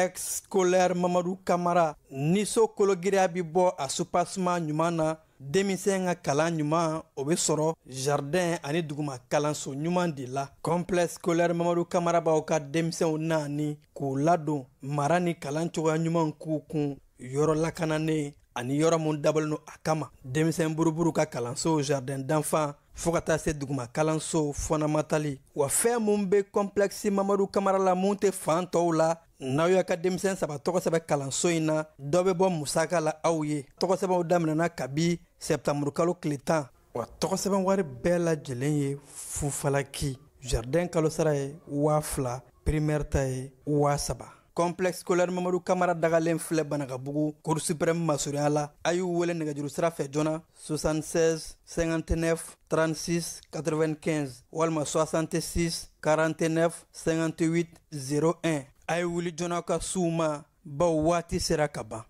Complexe scolaire Mamadu Kamara, ni so kologiriya bi bɔ a soubassement ɲuman na, denmisɛn ka kalan ɲuman o bɛ sɔrɔ jardin ani duguma kalanso ɲuman de la. Complexe scolaire Mamadu Kamara b'aw ka denmisɛnw naani k'u ladon mara ni kalan cogoya ɲuman k'u kun yɔrɔ lakananen ani yɔrɔ mun dabɔlen don a kama. Denmisɛn buruburu ka kalanso jardin d'enfant fo ka taa se duguma kalanso fondamental. Wa fɛn mun bɛ complexe Mamadu Kamara la mun tɛ fan tɔw la, n'aw y'a ka denmisɛn 3 tɔgɔ sɛbɛn kalanso in na, dɔ bɛ bɔ musaka la aw ye. Tɔgɔ sɛbɛnw daminɛna kabi septembre kalo tile 10. Wa tɔgɔ sɛbɛn wari bɛɛ lajɛlen ye fufalaki. Jardin kalo sara ye 2000, primaire ta ye 3000. Complexe scolaire Mamadu Kamara dagalen filɛ Banakabugu, Cour suprême masurunya la. A y'u wele nɛgɛjuru sira fɛ joona 76 59 36 95 walima 66 49 58 01. A ye wuli joona ka s'u ma, baw waati sera ka ban.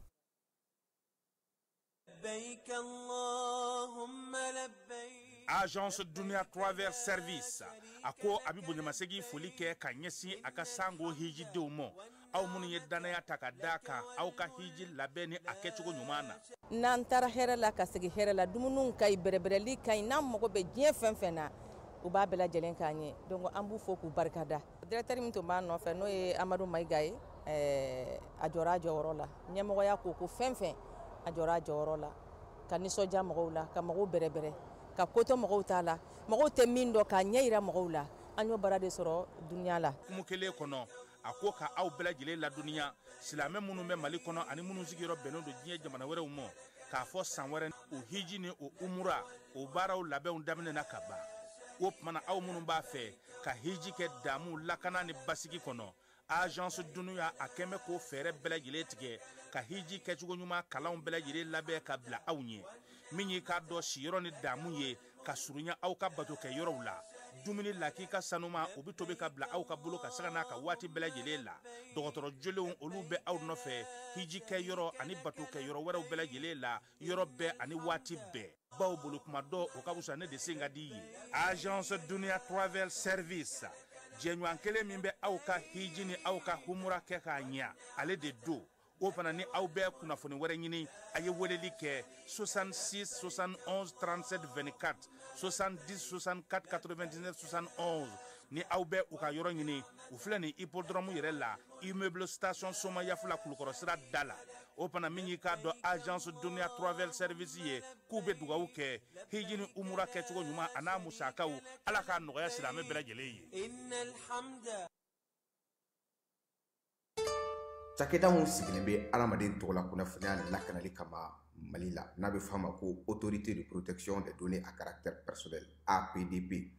Agence Dunia Travel Service a ko a bɛ bonyamasegin foli kɛ ka ɲɛsin a ka sango hijidenw ma, aw minnu ye danaya ta ka d'a kan aw ka hiji labɛn ni a kɛcogo ɲuman na. N'an taara hɛrɛ la ka segin hɛrɛ la, dumuniw ka ɲi, bɛrɛbɛrɛli ka ɲi, n'an mago bɛ diɲɛ fɛn fɛn na, u b'a bɛɛ lajɛlen k'an ye. Donc an b'u fo k'u barikada. Directeur min tun b'a nɔfɛ n'o ye Amadu Mayiga ye, a jɔra a jɔyɔrɔ la. Ɲɛmɔgɔya ko ko fɛn fɛn, a jɔra a jɔyɔrɔ la, ka nisɔndiya mɔgɔw la, ka mɔgɔw bɛrɛbɛrɛ, ka kotɔ mɔgɔw t'a la, mɔgɔw tɛ min dɔn k'a ɲɛ yira mɔgɔw la. An y'o baara de sɔrɔ dunuya la. Kumu kelen kɔnɔ, a ko ka aw bɛɛ lajɛlen ladɔnniya silamɛ minnu bɛ Mali kɔnɔ ani minnu sigiyɔrɔ bɛnnen don diɲɛ jamana wɛrɛw ma, k'a fɔ san wɛrɛ o hiji ni o umura o baaraw labɛnw daminɛna ka ban. O tuma na aw minnu b'a fɛ ka hiji kɛ damu lakana ni basigi kɔnɔ, Agence Dunia a kɛn bɛ k'o fɛɛrɛ bɛɛ lajɛlen tigɛ ka hiji kɛcogo ɲuman kalanw bɛɛ lajɛlen labɛn ka bila aw ɲɛ. Min y'i k'a dɔn siyɔrɔ ni damu ye ka surunya aw ka bato kɛ yɔrɔw la, dumuni lakika sanuma o bɛ tobi ka bila aw ka bolo ka saga n'a ka waati bɛɛ lajɛlen la. Dɔgɔtɔrɔ jolenw olu bɛ aw nɔfɛ hiji kɛ yɔrɔ ani bato kɛ yɔrɔ wɛrɛw bɛɛ lajɛlen la, yɔrɔ bɛɛ ani waati bɛɛ. Baw bolo kuma dɔ o ka fisa ne de sen ka di ye. Agence Dunia Travel Service, jɛɲɔgɔn kelen min bɛ aw ka hiji ni aw ka humura kɛ k'a ɲɛ, ale de don. O fana ni aw bɛ kunnafoni wɛrɛ ɲini, a ye weleli kɛ 66 71 37 24, 70 64 99 71. Ni aw bɛ u ka yɔrɔ ɲini, u filɛ nin hippodrome yɛrɛ la, immeuble station Somayafula Kulukɔrɔ sira da la. O fana min y'i k'a dɔn Agence Dunia Travel Service ye, k'u bɛ dugawu kɛ hiji ni umura kɛcogo ɲuman a n'a musakaw, Ala k'a nɔgɔya silamɛ bɛɛ lajɛlen ye. Cakɛda mun sigilen bɛ adamaden tɔgɔ la kunnafoniya lakanali kama Mali la, n'a bɛ f'a ma ko autorité de protection des données à caractère personnel APDP,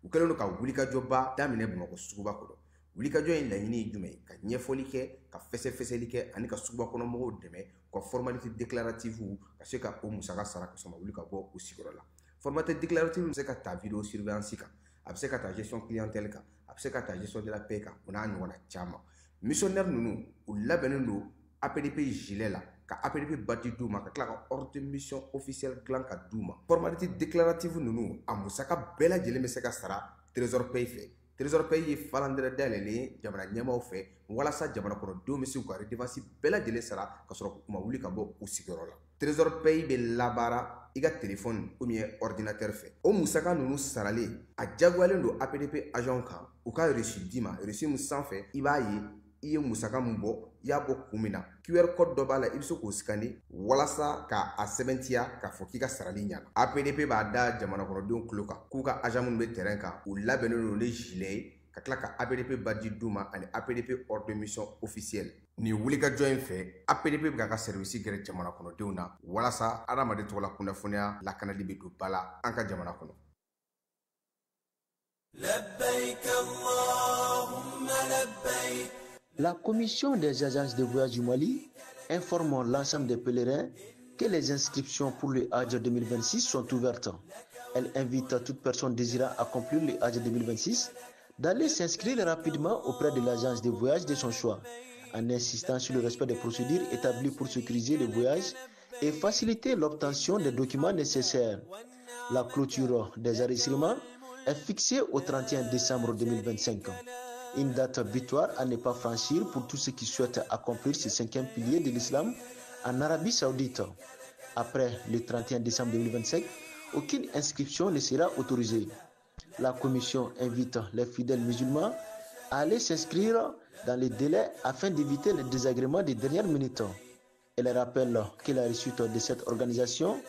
u kɛlen don ka wulikajɔba daminɛ Bamakɔ suguba kɔnɔ. Wulikajɔ in laɲini ye jumɛn ye? Ka ɲɛfɔli kɛ, ka fɛsɛfɛsɛli kɛ ani ka suguba kɔnɔ mɔgɔw dɛmɛ u ka formalité déclarative ka se ka o musaka sara ka sɔrɔ ma wuli ka bɔ u sigiyɔrɔ la. Formalité déclarative bɛ se ka ta vidéo surveillance kan, a bɛ se ka ta gestion clientèle kan, a bɛ se ka ta gestion de la paie kan, o n'a ɲɔgɔnna caman. Missionnaire ninnu u labɛnnen don APDP gilet la, ka APDP badge d'u ma, ka tila ka ordre de mission officielle dilan ka d'u ma. Formalité déclarative ninnu a musaka bɛɛ lajɛlen bɛ se ka sara Trésor Paye fɛ. Trésor Paye ye falandɛrɛ dayɛlɛlen ye jamana ɲɛmaaw fɛ walasa jamana kɔnɔdenw bɛ se k'u ka redevance bɛɛ lajɛlen sara ka sɔrɔ u ma wuli ka bɔ u sigiyɔrɔ la. Trésor Paye bɛ labaara i ka téléphone ou bien ordinateur fɛ. O musaka ninnu saralen a diyagoyalen don APDP agent kan u ka reçu d'i ma, reçu min sanfɛ i b'a ye i ye musaka min bɔ, i y'a bɔ kun min na. QR code dɔ b'a la, i bɛ se k'o scanner walasa ka a sɛbɛntiya k'a fɔ k'i ka sarali ɲɛna. APDP b'a da jamana kɔnɔdenw tulo kan k'u ka agent minnu bɛ terrain kan, u labɛnnen don ni gilet ye, ka tila ka APDP badge d'u ma ani APDP ordre de mission officielle. Nin wulikajɔ in fɛ, APDP bɛ k'a ka service gɛrɛ jamana kɔnɔdenw na walasa adamaden tɔgɔ la kunnafoniya lakanali bɛ don ba la an ka jamana kɔnɔ. Labbaik Allahumma labbaik. La Commission des agences de voyage du Mali informe l'ensemble des pèlerins que les inscriptions pour le Hajj 2026 sont ouvertes. Elle invite toute personne désirant accomplir le Hajj 2026 d'aller s'inscrire rapidement auprès de l'agence de voyage de son choix, en insistant sur le respect des procédures établies pour sécuriser le voyage et faciliter l'obtention des documents nécessaires. La clôture des enregistrements est fixée au 31 décembre 2025. Une date butoir à ne pas franchir pour tous ceux qui souhaitent accomplir ce cinquième pilier de l'islam en Arabie Saoudite. Après le 31 décembre 2025, aucune inscription ne sera autorisée. La commission invite les fidèles musulmans à aller s'inscrire dans les délais afin d'éviter les désagréments des dernières minutes. Elle rappelle que la réussite de cette organisation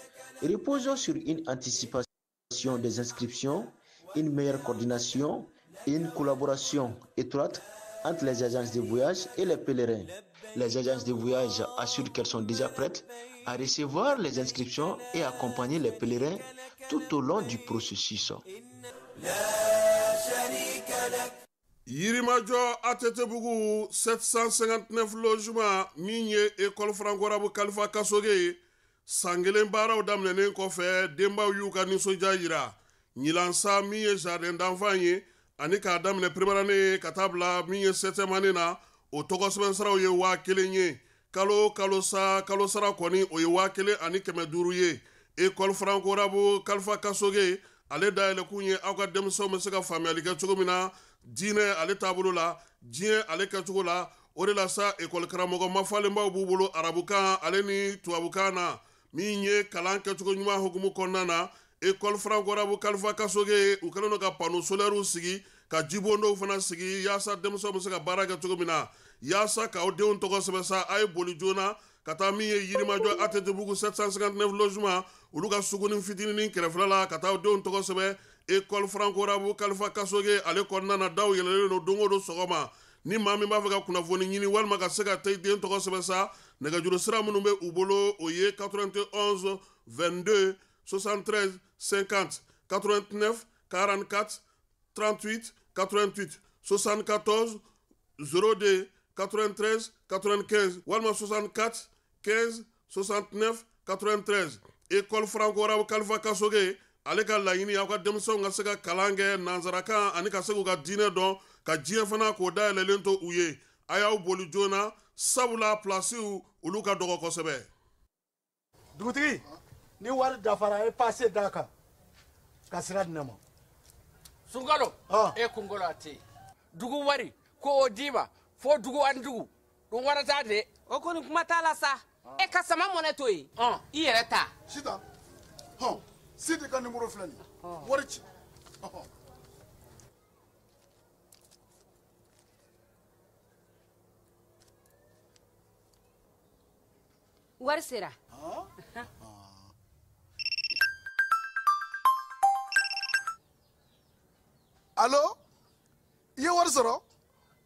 repose sur une anticipation des inscriptions, une meilleure coordination et une collaboration étroite entre les agences de voyage et les pèlerins. Les agences de voyage assurent qu'elles sont déjà prêtes à recevoir les inscriptions et accompagner les pèlerins tout au long du processus. Yirimajɔ ATT-bugu 759 logements min ye école franco-arabe Kalifa Kasoge ye, san kelen baaraw daminɛnen kɔfɛ, denbaw y'u ka nisɔndiya yira. Ɲinan sa, min ye jardin d'enfant ye ani k'a daminɛ première année ka taa bila min ye septième année na, o tɔgɔ sɛbɛn saraw ye 1000 ye. Kalo kalo sa, kalo sara kɔni, o ye 1500 ye. École franco-arabe Kalifa Kasoge, ale dayɛlɛkun ye aw ka denmisɛnw bɛ se ka faamuyali kɛ cogo min na diinɛ ale taabolo la, diɲɛ ale kɛcogo la. O de la sa, ekɔli karamɔgɔ mafalenbaw b'u bolo arabukan ale ni tubabukan na. Min ye kalan kɛcogo ɲuman hukumu kɔnɔna na, école franco-arabe Kalifa Kasoge, u kɛlen don ka panneau solaires sigi, ka jibondow fana sigi, yaasa denmisɛnw bɛ se ka baara kɛ cogo min na. Yaasa k'aw denw tɔgɔ sɛbɛn sa, a ye boli joona ka taa min ye Yirimajɔ ATT-bugu 759 logements, olu ka suguni fitininin kɛrɛfɛla la, ka taa aw denw tɔgɔ sɛbɛn école franco-arabe Kalifa Kasoge ale kɔnɔna na. Daw yɛlɛlen don don o don sɔgɔma. Ni maa min b'a fɛ ka kunnafoni ɲini walima ka se ka taa i den tɔgɔ sɛbɛn sa, nɛgɛjuru sira minnu bɛ u bolo, o ye 91 22 73 50, 89 44 38 88, 74 02 93 95 walima 64 15 69 93. École franco-arabe Kalifa Kasoge ale ka laɲini, aw ka denmisɛnw ka se ka kalan kɛ nanzarakan ani ka se k'u ka diinɛ dɔn, ka diɲɛ fana k'o dayɛlɛlen to u ye. A y'aw boli joona, sabula pilasiw olu ka dɔgɔ kosɛbɛ. Dugutigi, ni wari dafara, e passe d'a kan ka sira di ne ma. Sunkalo, e kunkolo a tɛ yen. Dugu wari ko o d'i ma fo dugu ani dugu dun wara t'a de. O kɔni, kuma t'a la sa. E ka sama mɔnɛ to yen, i yɛrɛ ta. Sitan hɔn, Sidi ka numéro filɛ nin ye, wari ci. Ɔhɔn. Wari sera. Allo, i ye wari sɔrɔ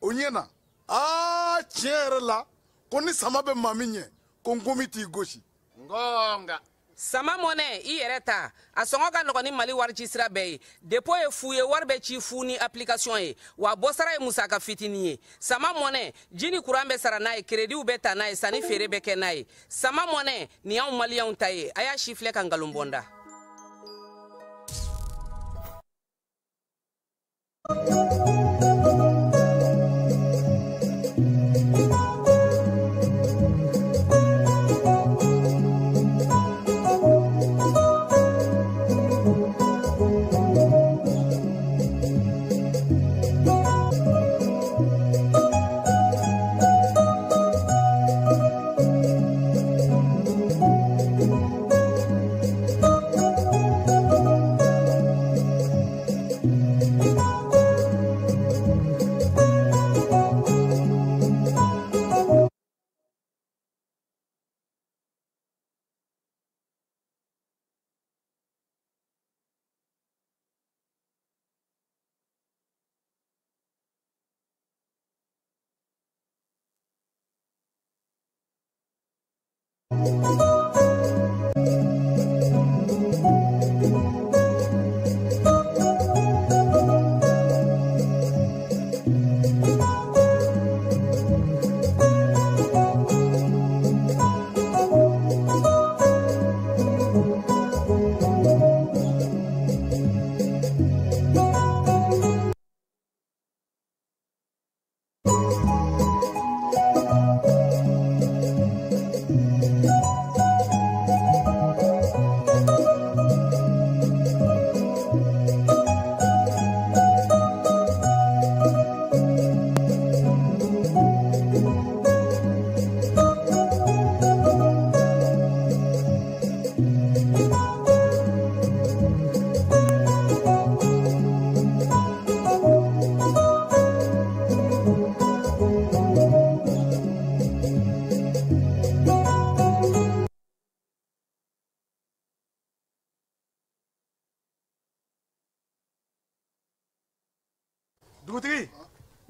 o ɲɛ na. Aa, tiɲɛ yɛrɛ la, ko ni sama bɛ maa min ɲɛ, ko nkomi t'i gosi. Ngonga. Sama mɔnɛ, i yɛrɛ ta, a sɔngɔ ka nɔgɔn ni Mali wari ci sira bɛɛ ye. Dépôt ye fu ye, wari bɛ ci fu ni application ye, wa bɔsara ye musaka fitinin ye. Sama mɔnɛ, ji ni kuran bɛ sara n'a ye, créditw bɛ ta n'a ye, sanni feere bɛ kɛ n'a ye. Sama mɔnɛ nin y'anw maliyɛnw ta ye. A y'a si filɛ ka nkalon bɔ n da.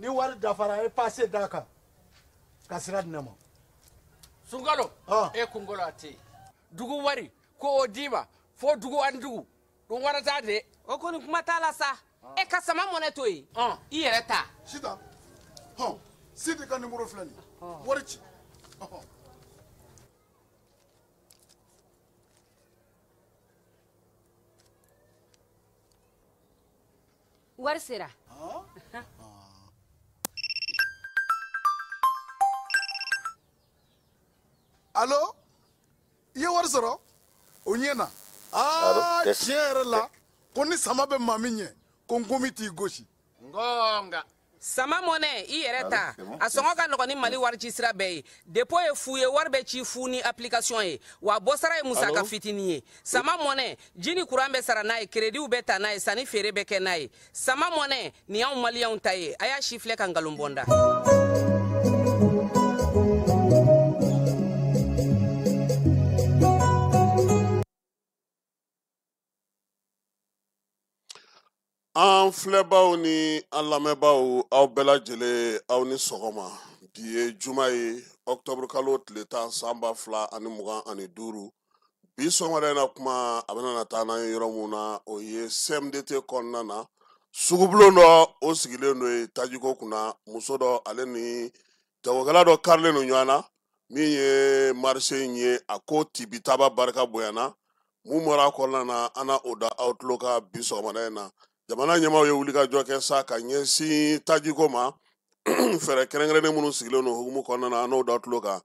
Ni wari dafara e passe d'a kan ka sira di ne ma. Sunkalo e kunkolo a tɛ yen. Dugu wari ko o d'i ma fo dugu ani dugu dun wara t'a de. O kɔni kuma t'a la sa. E ka sama mɔnɛ to yen. I yɛrɛ ta. Sitan hɔn Sidi ka numéro filɛ nin ye. Wari ci. Wari sera. Allo i ye wari sɔrɔ o ɲɛna. Aa tiɲɛ yɛrɛ la ko ni sama bɛ maa min ɲɛ ko nkomi t'i gosi. Ngonga. Sama mɔnɛ i yɛrɛ ta a sɔngɔ ka nɔgɔn ni Mali wari ci sira bɛɛ ye. Dépôt ye fu ye, wari bɛ ci fu ni application ye, wa bɔsara ye musaka fitinin ye. Sama mɔnɛ ji ni kuran bɛ sara n'a ye, crédit bɛ ta n'a ye, sanni feere bɛ kɛ n'a ye. Sama mɔnɛ nin y'anw maliyɛnw ta ye, a y'a si filɛ ka nkalon bɔ n da. An filɛbaw ni an lamɛnbaw, aw bɛɛ lajɛlen aw ni sɔgɔma. Bi ye juma ye, octobre kalo tile 10 san 2025. Bi sɔgɔmada in na kuma a bɛna na taa n'an ye yɔrɔ mun na, o ye CMDT kɔnɔna na. Sugubulon dɔ o sigilen don yen tajiko kunna, muso dɔ ale ni jagokɛla dɔ karilen don ɲɔgɔn na, min ye marché in ye, a ko tibitaba barika bonyana. Mun bɔra a kɔnɔna na, an na o da aw tulo kan bi sɔgɔmada in na. Jamana ɲɛmaaw ye wulikajɔ kɛ sa ka ɲɛsin tajiko ma. Fɛɛrɛ kɛrɛnkɛrɛnnen minnu sigilen don hukumu kɔnɔna na, an n'o da tulo kan.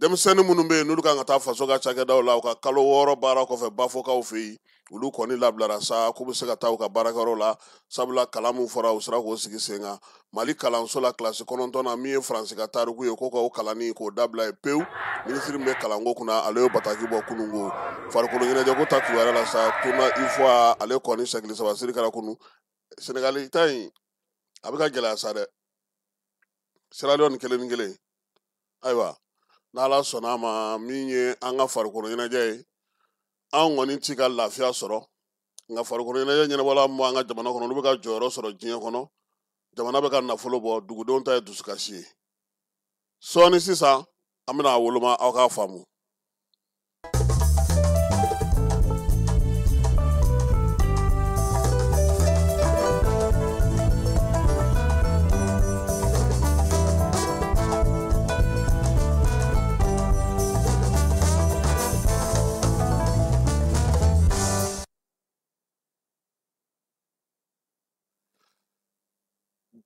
Denmisɛnnin minnu bɛ yen n'olu kan ka taa faso ka cakɛdaw la, u ka kalo 6 baara kɔfɛ Bafokaw fɛ yen, olu kɔni labilara sa k'u bɛ se ka taa u ka baarakɛyɔrɔ la, sabula kalan min fɔra u sera k'o sigi sen kan. Mali kalanso la kilasi 9 na, min ye Faransi ka tariku ye, ko k'o kalanni k'o dabila yen pewu. Minisiri min bɛ kalanko kunna, ale ye bataki bɔ kununko. Farikolo ɲɛnajɛko ta kibaruya la sa, tournoi UFOA ale kɔni sɛgili saba siri kɛra kunu. Senegali ta in a bɛ ka gɛlɛya sa dɛ. Sierra Leone 1 ni 1. Ayiwa, n'Ala sɔnna a ma, min ye an ka farikolo ɲɛnajɛ ye, anw kɔni ti ka lafiya sɔrɔ. Nka farikolo ɲɛnajɛ ɲɛnabɔla min b'an ka jamana kɔnɔ, olu bɛ ka jɔyɔrɔ sɔrɔ diɲɛ kɔnɔ. Jamana bɛ ka nafolo bɔ, dugudenw ta ye dusukasi ye. Sɔɔni sisan an bɛna a woloma aw k'a faamu.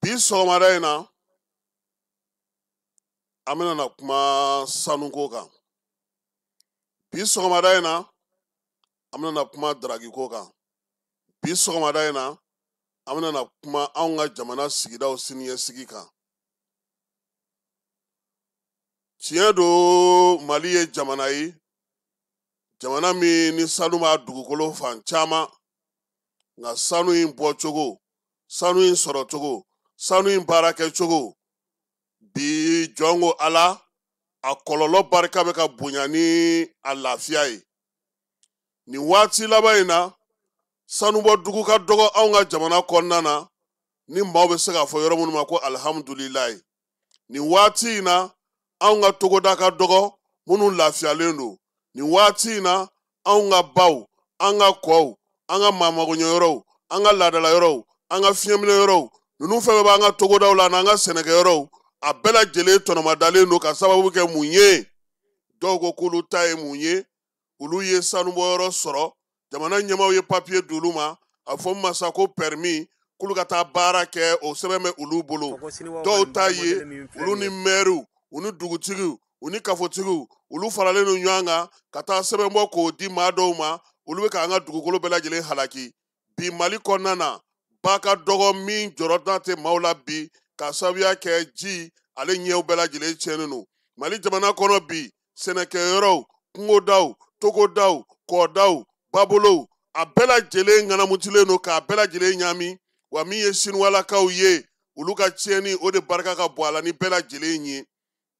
Bi sɔgɔmada in na, an bɛna na kuma sanuko kan. Bi sɔgɔmada in na, an bɛna na kuma daragiko kan. Bi sɔgɔmada in na, an bɛna na kuma anw ka jamana sigidaw siniɲɛsigi kan. Tiɲɛ don, Mali ye jamana ye, jamana min ni sanu b'a dugukolo fan caman, nka sanu in bɔcogo, sanu in sɔrɔcogo, sanu in baarakɛcogo, bi jɔn ko Ala, a kɔlɔlɔ barika bɛ ka bonya ni a lafiya ye. Nin waati laban in na, sanubɔ dugu ka dɔgɔ anw ka jamana kɔnɔna na, ni maaw bɛ se k'a fɔ yɔrɔ minnu ma ko alihamudulilayi. Nin waati in na, anw ka togoda ka dɔgɔ minnu lafiyalen don. Nin waati in na, anw ka baw, an ka kɔw, an ka maamagoɲɛyɔrɔw, an ka laadalayɔrɔw, an ka fiɲɛminɛyɔrɔw, ninnu fɛn bɛɛ b'an ka togodaw la n'an ka sɛnɛkɛyɔrɔw, a bɛɛ lajɛlen tɔnɔmadalen don ka sababu kɛ mun ye. Dɔw ko k'olu ta ye mun ye, olu ye sanubɔyɔrɔ sɔrɔ, jamana ɲɛmaaw ye papiye d'olu ma, a fɔ min ma sa ko permis, k'olu ka taa baara kɛ, o sɛbɛn bɛ olu bolo. Dɔw ta ye olu ni mɛriw, u ni dugutigiw, u ni kafotigiw, olu faralen don ɲɔgɔn kan ka taa sɛbɛn bɔ k'o di maa dɔw ma, olu bɛ k'an ka dugukolo bɛɛ lajɛlen halaki. Bi Mali kɔnɔna na, ba ka dɔgɔ min jɔrɔda tɛ maaw la bi, k'a sababuya kɛ ji ale ɲɛw bɛɛ lajɛlen tiɲɛnen don. Mali jamana kɔnɔ bi, sɛnɛkɛyɔrɔw, kungodaw, togodaw, kɔdaw, babolow, a bɛɛ lajɛlen ŋanamutilen don k'a bɛɛ lajɛlen ɲaami. Wa min ye sinuwalakaw ye, olu ka tiɲɛni o de barika ka bon a la ni bɛɛ lajɛlen ye.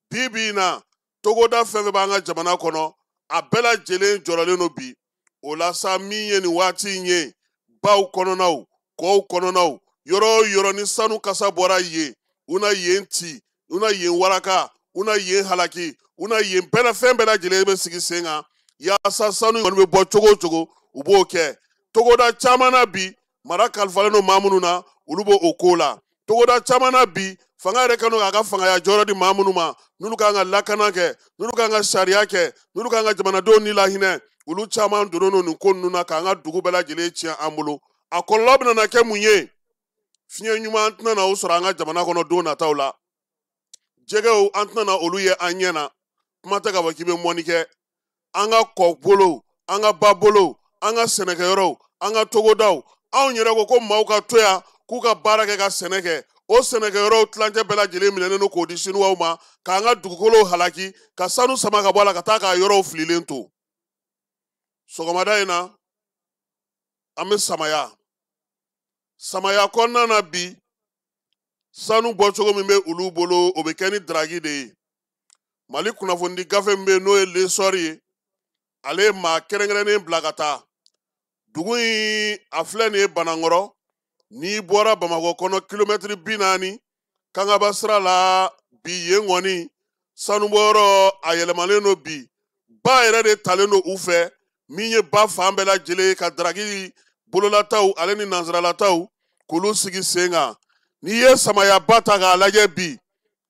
Bi bi in na, togoda fɛn fɛn b'an ka jamana kɔnɔ, a bɛɛ lajɛlen jɔrɔlen don bi. O la sa, min ye nin waati in ye, baw kɔnɔnaw, kɔw kɔnɔnaw, yɔrɔ o yɔrɔ ni sanu kasa bɔra yen, U na yen ci, u na yen waraka, u na yen halaki, u na yen bɛɛ fɛn bɛɛ lajɛlen bɛ sigi sen kan yaasa sanu kɔni bɛ bɔ cogo o cogo, u b'o kɛ. Togoda caman na bi, mara kalifalen don maa minnu na, olu b'o o ko la. Togoda caman na bi, fanga yɛrɛ kɛlen don k'a ka fangaya jɔyɔrɔ di maa minnu ma, n'olu kan ka lakana kɛ, n'olu kan ka sariya kɛ, n'olu kan ka jamanadenw ni lahinɛ, olu caman donnen don nin ko ninnu na k'an ka dugu bɛɛ lajɛlen tiɲɛ an bolo. A kɔlɔlɔ bɛna na kɛ mun ye? Fiɲɛ ɲuman tɛna na o sɔrɔ an ka jamana kɔnɔ don nataw la. Jɛgɛw an tɛna na olu ye an ɲɛ na. Kuma tɛ k'a fɔ k'i bɛ mɔni kɛ. An ka kɔbolow, an ka babolow, an ka sɛnɛkɛyɔrɔw, an ka togodaw, anw yɛrɛ ko ko maaw ka to yan k'u ka baara kɛ ka sɛnɛ kɛ. O sɛnɛkɛyɔrɔw tilancɛ bɛɛ lajɛlen minɛnen don k'o di Sinuwaw ma, k'an ka dugukolow halaki, ka sanu sama ka bɔ a la ka taa k'a yɔrɔw fililen to. Sɔgɔmada in na, an bɛ samaya. Samaya kɔnɔna na bi, sanu bɔcogo min bɛ olu bolo, o bɛ kɛ ni daraki de ye. Mali kunnafonidi gafe min bɛ yen n'o ye L'Essor ye, ale ye maa kɛrɛnkɛrɛnnen bila ka taa. Dugu in a filɛ nin ye Banankɔrɔ, n'i bɔra Bamakɔ kɔnɔ kilomɛtiri 40 Kangaba sira la bi, yen kɔni sanubɔyɔrɔ a yɛlɛmalen don bi. Ba yɛrɛ de talen don u fɛ, min ye ba fan bɛɛ lajɛlen ka daraki bololataw ale ni nansaralataw k'olu sigi sen kan. N'i ye samayaba ta k'a lajɛ bi,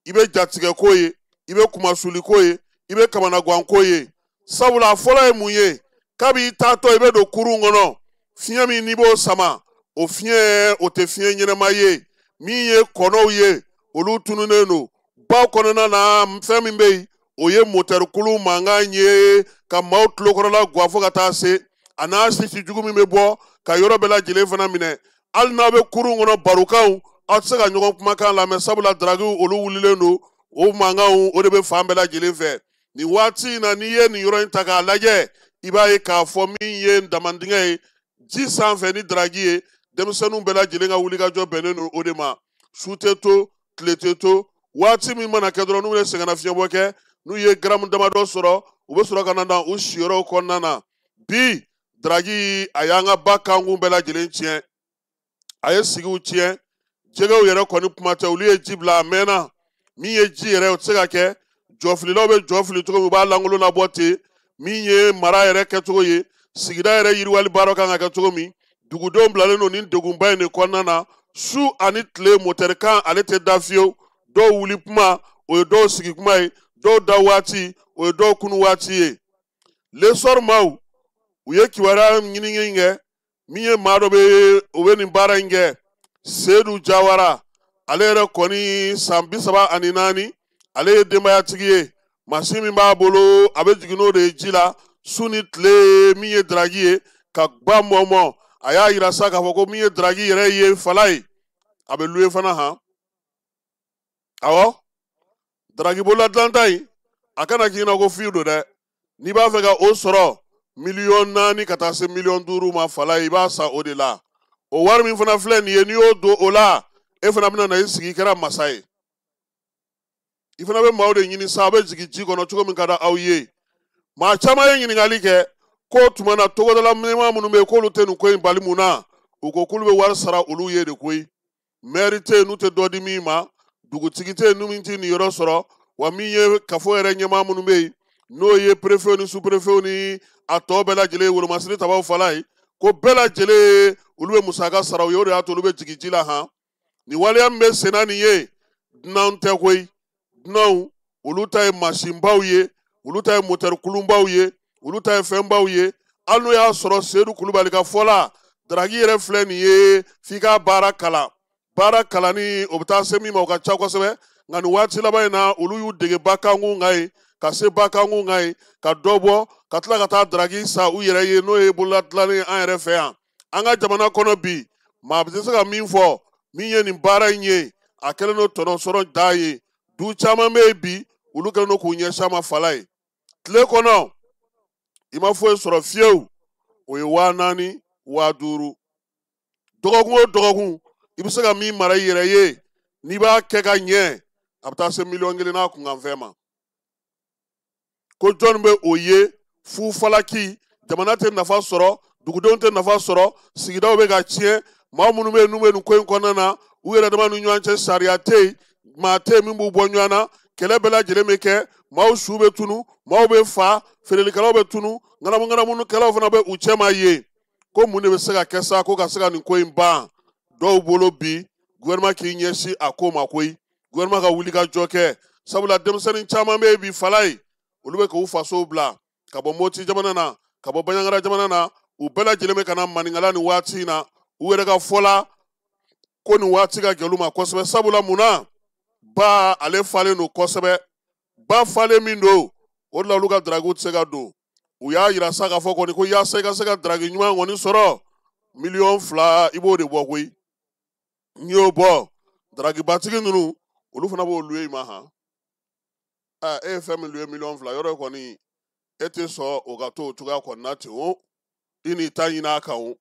i bɛ jatigɛko ye, i bɛ kumasuliko ye, i bɛ kamanaganko ye. Sabula a fɔlɔ ye mun ye? Kabi i taatɔ i bɛ don kurun kɔnɔ, fiɲɛ min n'i b'o sama, o fiɲɛ o tɛ fiɲɛ ɲɛnama ye. Min ye kɔnɔw ye, olu tununnen don. Baw kɔnɔna na, fɛn min bɛ yen, o ye motɛrikulu mankan ye ka maaw tulokɔrɔla guwa fo ka taa se a n'a sisi jugu min bɛ bɔ ka yɔrɔ bɛɛ lajɛlen fana minɛ. Hali n'aw bɛ kurun kɔnɔ barokanw, aw tɛ se ka ɲɔgɔn kumakan lamɛn, sabula darakiw olu wulilen don, o mankanw o de bɛ fan bɛɛ lajɛlen fɛ. Nin waati in na, n'i ye nin yɔrɔ in ta k'a lajɛ, i b'a ye k'a fɔ min ye damandingɛ ye ji sanfɛ ni daraki ye, denmisɛnninw bɛɛ lajɛlen ka wulikajɔ bɛnnen don o de ma. Su tɛ to, tile tɛ to, waati min mana kɛ dɔrɔn n'u ye sɛgɛnnafiɲɛbɔ kɛ, n'u ye garamu damadɔ sɔrɔ, u bɛ sɔrɔ ka na u siyɔrɔw kɔnɔna na. Bi daraki a y'an ka ba kankun bɛɛ lajɛlen tiɲɛ, a ye sigiw tiɲɛ, jɛgɛw yɛrɛ kɔni kuma tɛ, olu ye ji bila a mɛnna. Min ye ji yɛrɛ o tɛ se ka kɛ, jɔfililaw bɛ jɔ fili cogo min, u b'a lankolon labɔ ten. Min ye mara yɛrɛ kɛcogo ye, sigida yɛrɛ yiriwali baara kan ka kɛ cogo min, dugudenw bilalen don nin degunba in de kɔnɔna na. Su ani tile motɛrikan ale tɛ da fiyewu. Dɔw wuli kuma o ye dɔw sigi kuma ye, dɔw da waati o ye dɔw kunu waati ye. L'Essor maaw u ye kibaruya ɲinini kɛ, min ye maa dɔ bɛ o bɛ nin baara in kɛ, Seydou Jawara, ale yɛrɛ kɔni san 34, ale ye denbayatigi ye. Mansin min b'a bolo, a bɛ jigin n'o de ye ji la su ni tile. Min ye daraki ye ka ba mɔmɔ, a y'a yira sa k'a fɔ ko min ye daraki yɛrɛ ye fala ye, a bɛ luwe fana han. Awɔ, daraki bolola dilanta in a kana k'i ɲɛna ko fiye don dɛ. N'i b'a fɛ ka o sɔrɔ 4 millions ka taa se 5 millions ma fala ye, i b'a san o de la. O wari min fana filɛ nin ye, n'i y'o don o la, e fana bɛna na i sigi, i kɛra masa ye. I fana bɛ maaw de ɲini sa, aw bɛ jigin ji kɔnɔ cogo min ka di aw ye. Maa caman ye ɲininkali kɛ k'o tuma na togodala ɲɛmaa minnu bɛ yen k'olu tɛ nin ko in bali mun na, u ko k'olu bɛ wari sara olu ye de koyi. Mɛri tɛ yen n'u tɛ dɔ di min ma, dugutigi tɛ yen n'u min tɛ nin yɔrɔ sɔrɔ, wa min ye kafo yɛrɛ ɲɛmaa minnu bɛ yen n'o ye perefew ni supɛrefew ni a tɔ bɛɛ lajɛlen wolomasiri tabaw fala ye, ko bɛɛ lajɛlen olu bɛ musaka sara u ye, o de y'a to olu bɛ jigin ji la han. Nin waleya min bɛ sen na nin ye, dunanw tɛ koyi. Dunanw olu ta ye mansinbaw ye, olu ta ye motɛri kulunbaw ye, olu ta ye fɛnbaw ye. Hali n'o y'a sɔrɔ Seydou Kulubali ka fɔ la, daraki yɛrɛ filɛ nin ye, f'i ka baara kalan. Baara kalanni o bɛ taa se min ma o ka ca kosɛbɛ, nka nin waati laban in na olu y'u dege ba kankun kan ye, ka se ba kankun kan ye, ka dɔ bɔ, ka tila ka taa daraki san u yɛrɛ ye, n'o ye bolola dilannen an yɛrɛ fɛ yan. An ka jamana kɔnɔ bi, maa bɛ se ka min fɔ, min ye nin baara in ye, a kɛlen don tɔnɔ sɔrɔ da ye. Du caman bɛ yen bi, olu kɛlen don k'u ɲɛsin a ma fala ye. Tile kɔnɔ, i ma foyi sɔrɔ fiyewu, o ye 4,000, 5,000. Dɔgɔkun o dɔgɔkun, i bɛ se ka min mara i yɛrɛ ye, n'i b'a kɛ ka ɲɛ, a bɛ taa se 1 million n'a kunkanfɛn ma. Ko jɔnni bɛ o ye fufalaki, jamana tɛ nafa sɔrɔ, dugudenw tɛ nafa sɔrɔ, sigidaw bɛ ka tiɲɛ, maa minnu bɛ yen n'u bɛ nin ko in kɔnɔna na, u yɛrɛ dama ni ɲɔgɔn cɛ sariya tɛ yen, Maa tɛ min b'u bɔ ɲɔgɔn na, kɛlɛ bɛɛ lajɛlen bɛ kɛ, maaw su bɛ tunu, maaw bɛ fa, feerelikɛlaw bɛ tunu, ŋanamu ŋanamunukɛlaw fana bɛ u cɛma yen. Ko mun de bɛ se ka kɛ sa ko ka se ka nin ko in ban? Dɔw bolo bi gouvernement k'i ɲɛsin a ko ma koyi, gouvernement ka wuli ka jɔ kɛ, sabula denmisɛnnin caman bɛ yen bi fala ye, olu bɛ k'u fasow bila ka bɔ Moti jamana na, ka bɔ Banjagara jamana na, u bɛɛ lajɛlen bɛ ka na Maninkala nin waati in na. U yɛrɛ ka fɔ la ko nin waati ka gɛlɛn u ma kosɛbɛ, sabula mun na? Ba ale falen don kosɛbɛ, ba falen min don, o de la olu ka daragiw tɛ se ka don. U y'a yira sa k'a fɔ kɔni ko yaasa i ka se ka daragi ɲuman kɔni sɔrɔ, 2 miliyɔn i b'o de bɔ koyi. N'i y'o bɔ, daragibatigi ninnu olu fana b'o luwe i ma han. E ye fɛn min luwe 2 miliyɔn, yɔrɔ kɔni e tɛ sɔn o ka to o cogoya kɔni na ten o, i n'i ta ɲini a kan o.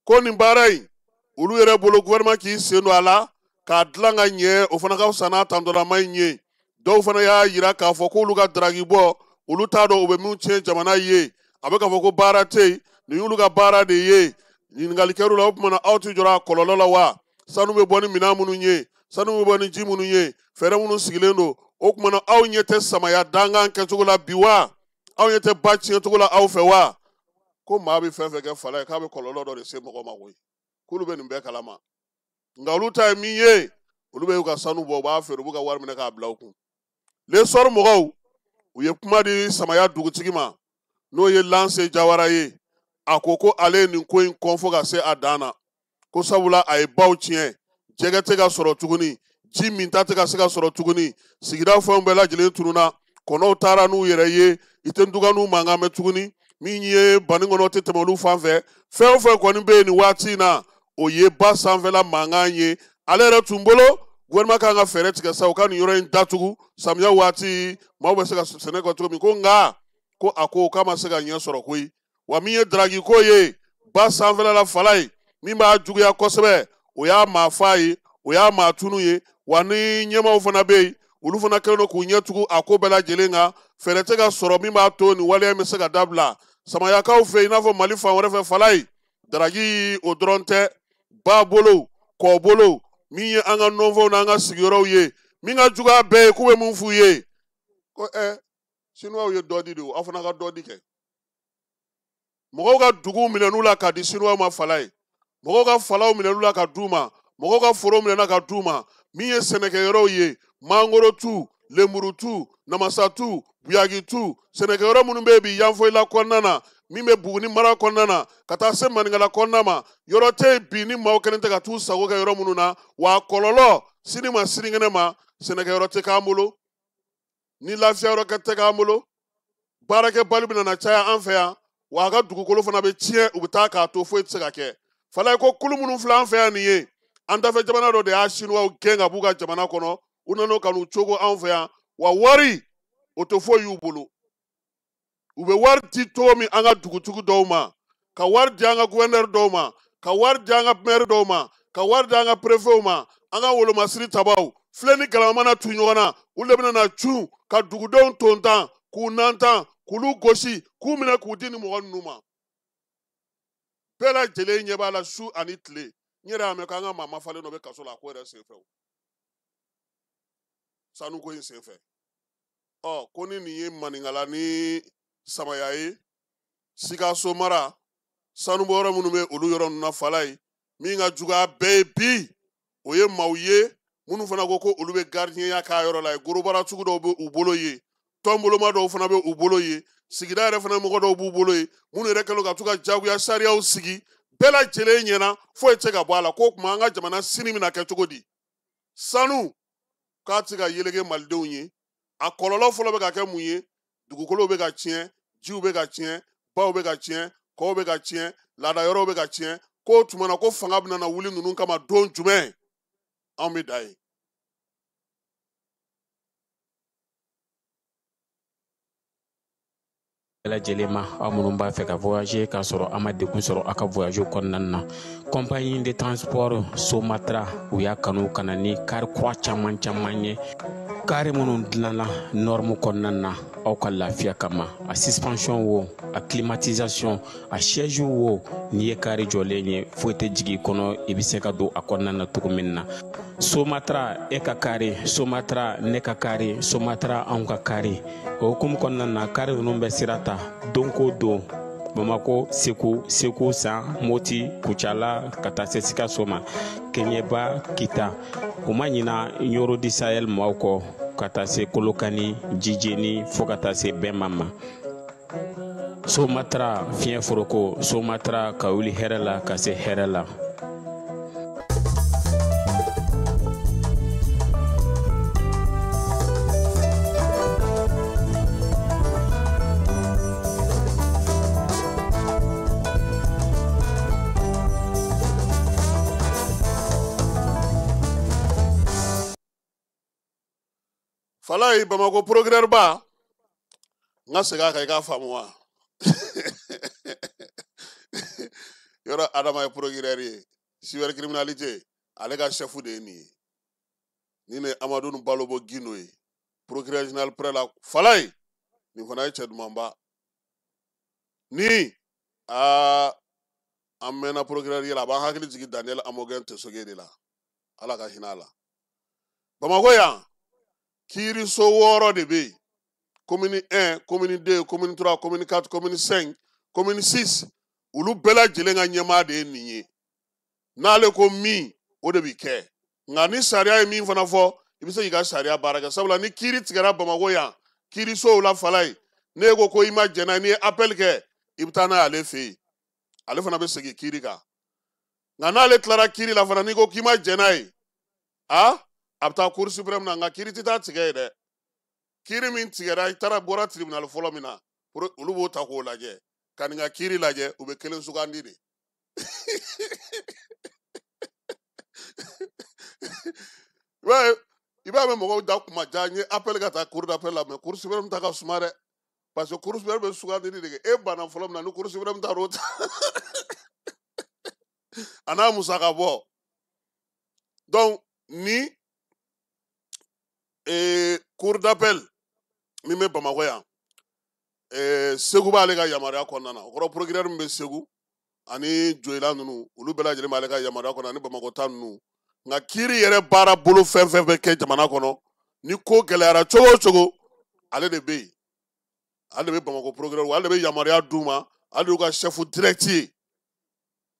Ko nin baara in olu yɛrɛ bolo, gouvernement k'i sen don a la k'a dilan ka ɲɛ, o fana ka fisa n'a tantɔlama in ye. Dɔw fana y'a yira k'a fɔ k'olu ka daragi bɔ, olu t'a dɔn u bɛ min tiɲɛ jamana ye. A bɛ k'a fɔ ko baara tɛ yen, nin y'olu ka baara de ye. Ɲininkali kɛr'u la, o tuma na aw tɛ jɔrɔ a kɔlɔlɔ la wa? Sanu bɛ bɔ ni minɛn minnu ye, sanu bɛ bɔ ni ji minnu ye, fɛɛrɛ minnu sigilen don, o tuma na aw ɲɛ tɛ samaya dankan kɛcogo la bi wa? Aw ɲɛ tɛ ba tiɲɛcogo la aw fɛ wa? Ko maa bɛ fɛn fɛn kɛ fala ye, k'a bɛ kɔlɔlɔ dɔ de se mɔgɔ ma koyi, k'olu bɛ nin bɛɛ kalama. Nka olu ta ye min ye, olu bɛ ka sanu bɔ, u b'a feere, u b'u ka wari minɛ k'a bila u kun. L'Essor mɔgɔw, u ye kuma di Samaya dugutigi ma, n'o ye Lanse Jawara ye. A ko ko ale ye nin ko in kɔn fo ka se a dan na, ko sabula a ye baw tiɲɛ, jɛgɛ tɛ ka sɔrɔ tuguni, ji minta tɛ ka se ka sɔrɔ tuguni, sigida fɛnw bɛɛ lajɛlen tununa, kɔnɔw taara n'u yɛrɛ ye, i tɛ ntuganiw mankan mɛn tuguni, min ye banni kɔnɔ tɛ tɛmɛ olu fan fɛ. Fɛn o fɛn kɔni bɛ yen nin waati in na, o ye ba sanfɛla mankan ye. Ale yɛrɛ tun bolo, gouvernement kan ka fɛɛrɛ tigɛ sa, u ka nin yɔrɔ in datugu samiya waati, maaw bɛ se ka sɛnɛ kɛ cogo min. Ko nka ko a ko k'a ma se ka ɲɛ sɔrɔ koyi. Wa min ye daragi ko ye ba sanfɛla la fala ye, min b'a juguya kosɛbɛ, o y'a maa fa ye, o y'a maa tunu ye. Wa ni ɲɛmaaw fana bɛ yen, olu fana kɛlen don k'u ɲɛ tugu a ko bɛɛ lajɛlen kan, fɛɛrɛ tɛ ka sɔrɔ min b'a to nin waleya in bɛ se ka dabila Samayakaw fɛ, i n'a fɔ Mali fan wɛrɛ fɛ fala ye. Daragi o dɔrɔn tɛ, ba bolo, kɔ bolo, min ye an ka nɔnfɛnw n'an ka sigiyɔrɔw ye, min ka jugu a bɛɛ ye, k'u bɛ mun f'u ye? Ko Sinuwaw ye dɔ di de, o aw fana ka dɔ di kɛ. Mɔgɔw ka duguw minɛn'u la ka di Sinuwaw ma fala ye, mɔgɔw ka falaw minɛn'u la ka d'u ma, mɔgɔw ka foro minɛna ka d'u ma. Min ye sɛnɛkɛyɔrɔw ye, mangorotu, lemurutu, namasatu, buyagitu, sɛnɛkɛyɔrɔ minnu bɛ yen bi Yanfoyila kɔnɔna na, min bɛ Buguni mara kɔnɔna na, ka taa se Maninkala kɔnɔna ma, yɔrɔ tɛ yen bi ni maaw kɛlen tɛ ka t'u sago kɛ yɔrɔ minnu na. Wa a kɔlɔlɔ sini ma sinikɛnɛ ma, sɛnɛkɛyɔrɔ tɛ k'an bolo, ni lafiya yɔrɔ tɛ k'an bolo, baarakɛbali bɛna na caya an fɛ yan, wa a ka dugukolo fana bɛ tiɲɛ, u bɛ taa k'a to foyi tɛ se ka kɛ. Falaye ko kulu minnu filɛ an fɛ yan nin ye, an dafɛ jamana dɔ de y'a Sinuwaw gɛn ka b'u ka jamana kɔnɔ, u nana ka n'u cogo anw fɛ yan. Wa wari o tɛ foyi y'u bolo, u bɛ wari di cogo min an ka dugutigi dɔw ma, ka wari di an ka gouverneur dɔw ma, ka wari di an ka maire dɔw ma, ka wari di an ka préfetw ma, an ka wolomasiri tabaw filɛ ni galama mana tu ɲɔgɔn na, olu de bɛna na cun ka dugudenw tontan, k'u nantan, k'olu gosi, k'u minɛ k'u di ni mɔgɔ ninnu ma. Bɛɛ lajɛlen ɲɛ b'a la su ani tile. N yɛrɛ y'a mɛn k'an ka maa mafalen dɔ bɛ kaso la a ko yɛrɛ senfɛ, sanuko in senfɛ. Ɔ ko ni nin ye Maninkala ni Samaya ye, Sikaso mara, sanubɔyɔrɔ minnu bɛ olu yɔrɔ ninnu na fala ye, min ka jugu a bɛɛ ye bi, o ye maaw ye minnu fana ko ko olu bɛ gardien k'a yɔrɔ la ye, gorobara sugu dɔw bɛ u bolo ye, tɔnboloma dɔw fana bɛ u bolo ye, sigida yɛrɛ fana mɔgɔ dɔw b'u bolo ye, minnu yɛrɛ kɛlen ka t'u ka jagoya sariyaw sigi bɛɛ lajɛlen ɲɛna, foyi tɛ se ka bɔ a la. K'o tuma an ka jamana sini bɛna kɛ cogo di? Sanu k'a tɛ ka yeleke malidenw ye, a kɔlɔlɔ fɔlɔ bɛ ka kɛ mun ye? Dugukolow bɛ ka tiɲɛ, jiw bɛ ka tiɲɛ, baw bɛ ka tiɲɛ, kɔw bɛ ka tiɲɛ, laada yɔrɔw bɛ ka tiɲɛ. K'o tuma na ko fanga bɛna na wuli ninnu kama don jumɛn? Anw bɛ da yen. Bɛɛ lajɛlen ma, aw minnu b'a fɛ ka voyager k'a sɔrɔ a ma degun sɔrɔ aw ka voyage kɔnɔna na, compagnie de transport Somatra, u y'a kanu ka na ni kari kura caman caman ye, kari minnu dilanna norme kɔnɔna na. aw ka lafiya kama. A suspension wo, a climatisation, a siège wo, n'i ye kari jɔlen ye foyi tɛ jigin i kɔnɔ, i bɛ se ka don a kɔnɔna na cogo min na. Somatra e ka kari, Somatra ne ka kari, Somatra anw ka kari. O hukumu kɔnɔna na, kari ninnu bɛ sira ta don ko don. Bamako, Segu, Segu San, Moti, Kucala ka taa se Sikaso ma, Keɲeba, Kita. U ma ɲina Ɲoro di Sahel maaw kɔ ka taa se Kolokani, Jijeni fo ka taa se Bɛnma ma. Somatra fiɲɛ foroko, Somatra ka wuli hɛrɛ la ka se hɛrɛ la. Falaye Bamako procureur ba, n ka segin a kan i k'a faamu wa. Yɔrɔ Adama ye procureur ye, cybercriminalité ale ka chef de ye nin ye. Nin de ye Amadu Balobo Gindo ye, procureur général près la. Falaye nin fana ye cɛ dumanba. Ni aa an mɛnna procureur ye la, a b'an hakili jigin Daniel Amogɛn Tesoge de la, Ala ka hinɛ a la. Bamakɔ yan kiiriso 6 de bɛ yen, commune 1, commune 2, commune 3, commune 4, commune 5, commune 6, olu bɛɛ lajɛlen ka ɲɛmaa de ye nin ye. N'ale ko min, o de bi kɛ. Nka ni sariya ye min fana fɔ, i bɛ se k'i ka sariya baara kɛ. Sabula ni kiiri tigɛra Bamakɔ yan kiirisow la, Falaye, n'e ko ko i ma jɛn n'a ye, n'i ye appel kɛ, i bɛ taa n'a ye ale fɛ yen, ale fana bɛ segin kiiri kan. Nka n'ale tilara kiiri la fana, n'i ko k'i ma jɛn n'a ye, a bɛ taa cour suprême na. Nka kiiri tɛ taa tigɛ yen dɛ. Kiiri min tigɛra, i taara bɔra tribunal fɔlɔ min na, olu b'o ta k'o lajɛ, ka nin ka kiiri lajɛ, u bɛ kelen sugandi de. I b'a mɛn mɔgɔw da kuma ja, n ye appel ka taa cour d'appel la, mais cour suprême ta ka suma dɛ, parce que cour suprême bɛ sugandili de kɛ. E banna fɔlɔ min na, ni cour suprême taar'o ta, a n'a musaka bɔ. Donc ni cour d'appel min bɛ Bamakɔ yan, Segu b'ale ka yamaruya kɔnɔna na. O kɔrɔ procureur min bɛ Segu ani Joyila ninnu, olu bɛɛ lajɛlen b'ale ka yamaruya kɔnɔ, ani Bamakɔ ta ninnu. Nka kiiri yɛrɛ baara bolo fɛn fɛn bɛ kɛ jamana kɔnɔ, ni ko gɛlɛyara cogo o cogo, ale de bɛ yen. Ale de bɛ Bamakɔ procureur, ale de bɛ yamaruya d'u ma, ale de y'u ka chef direct ye.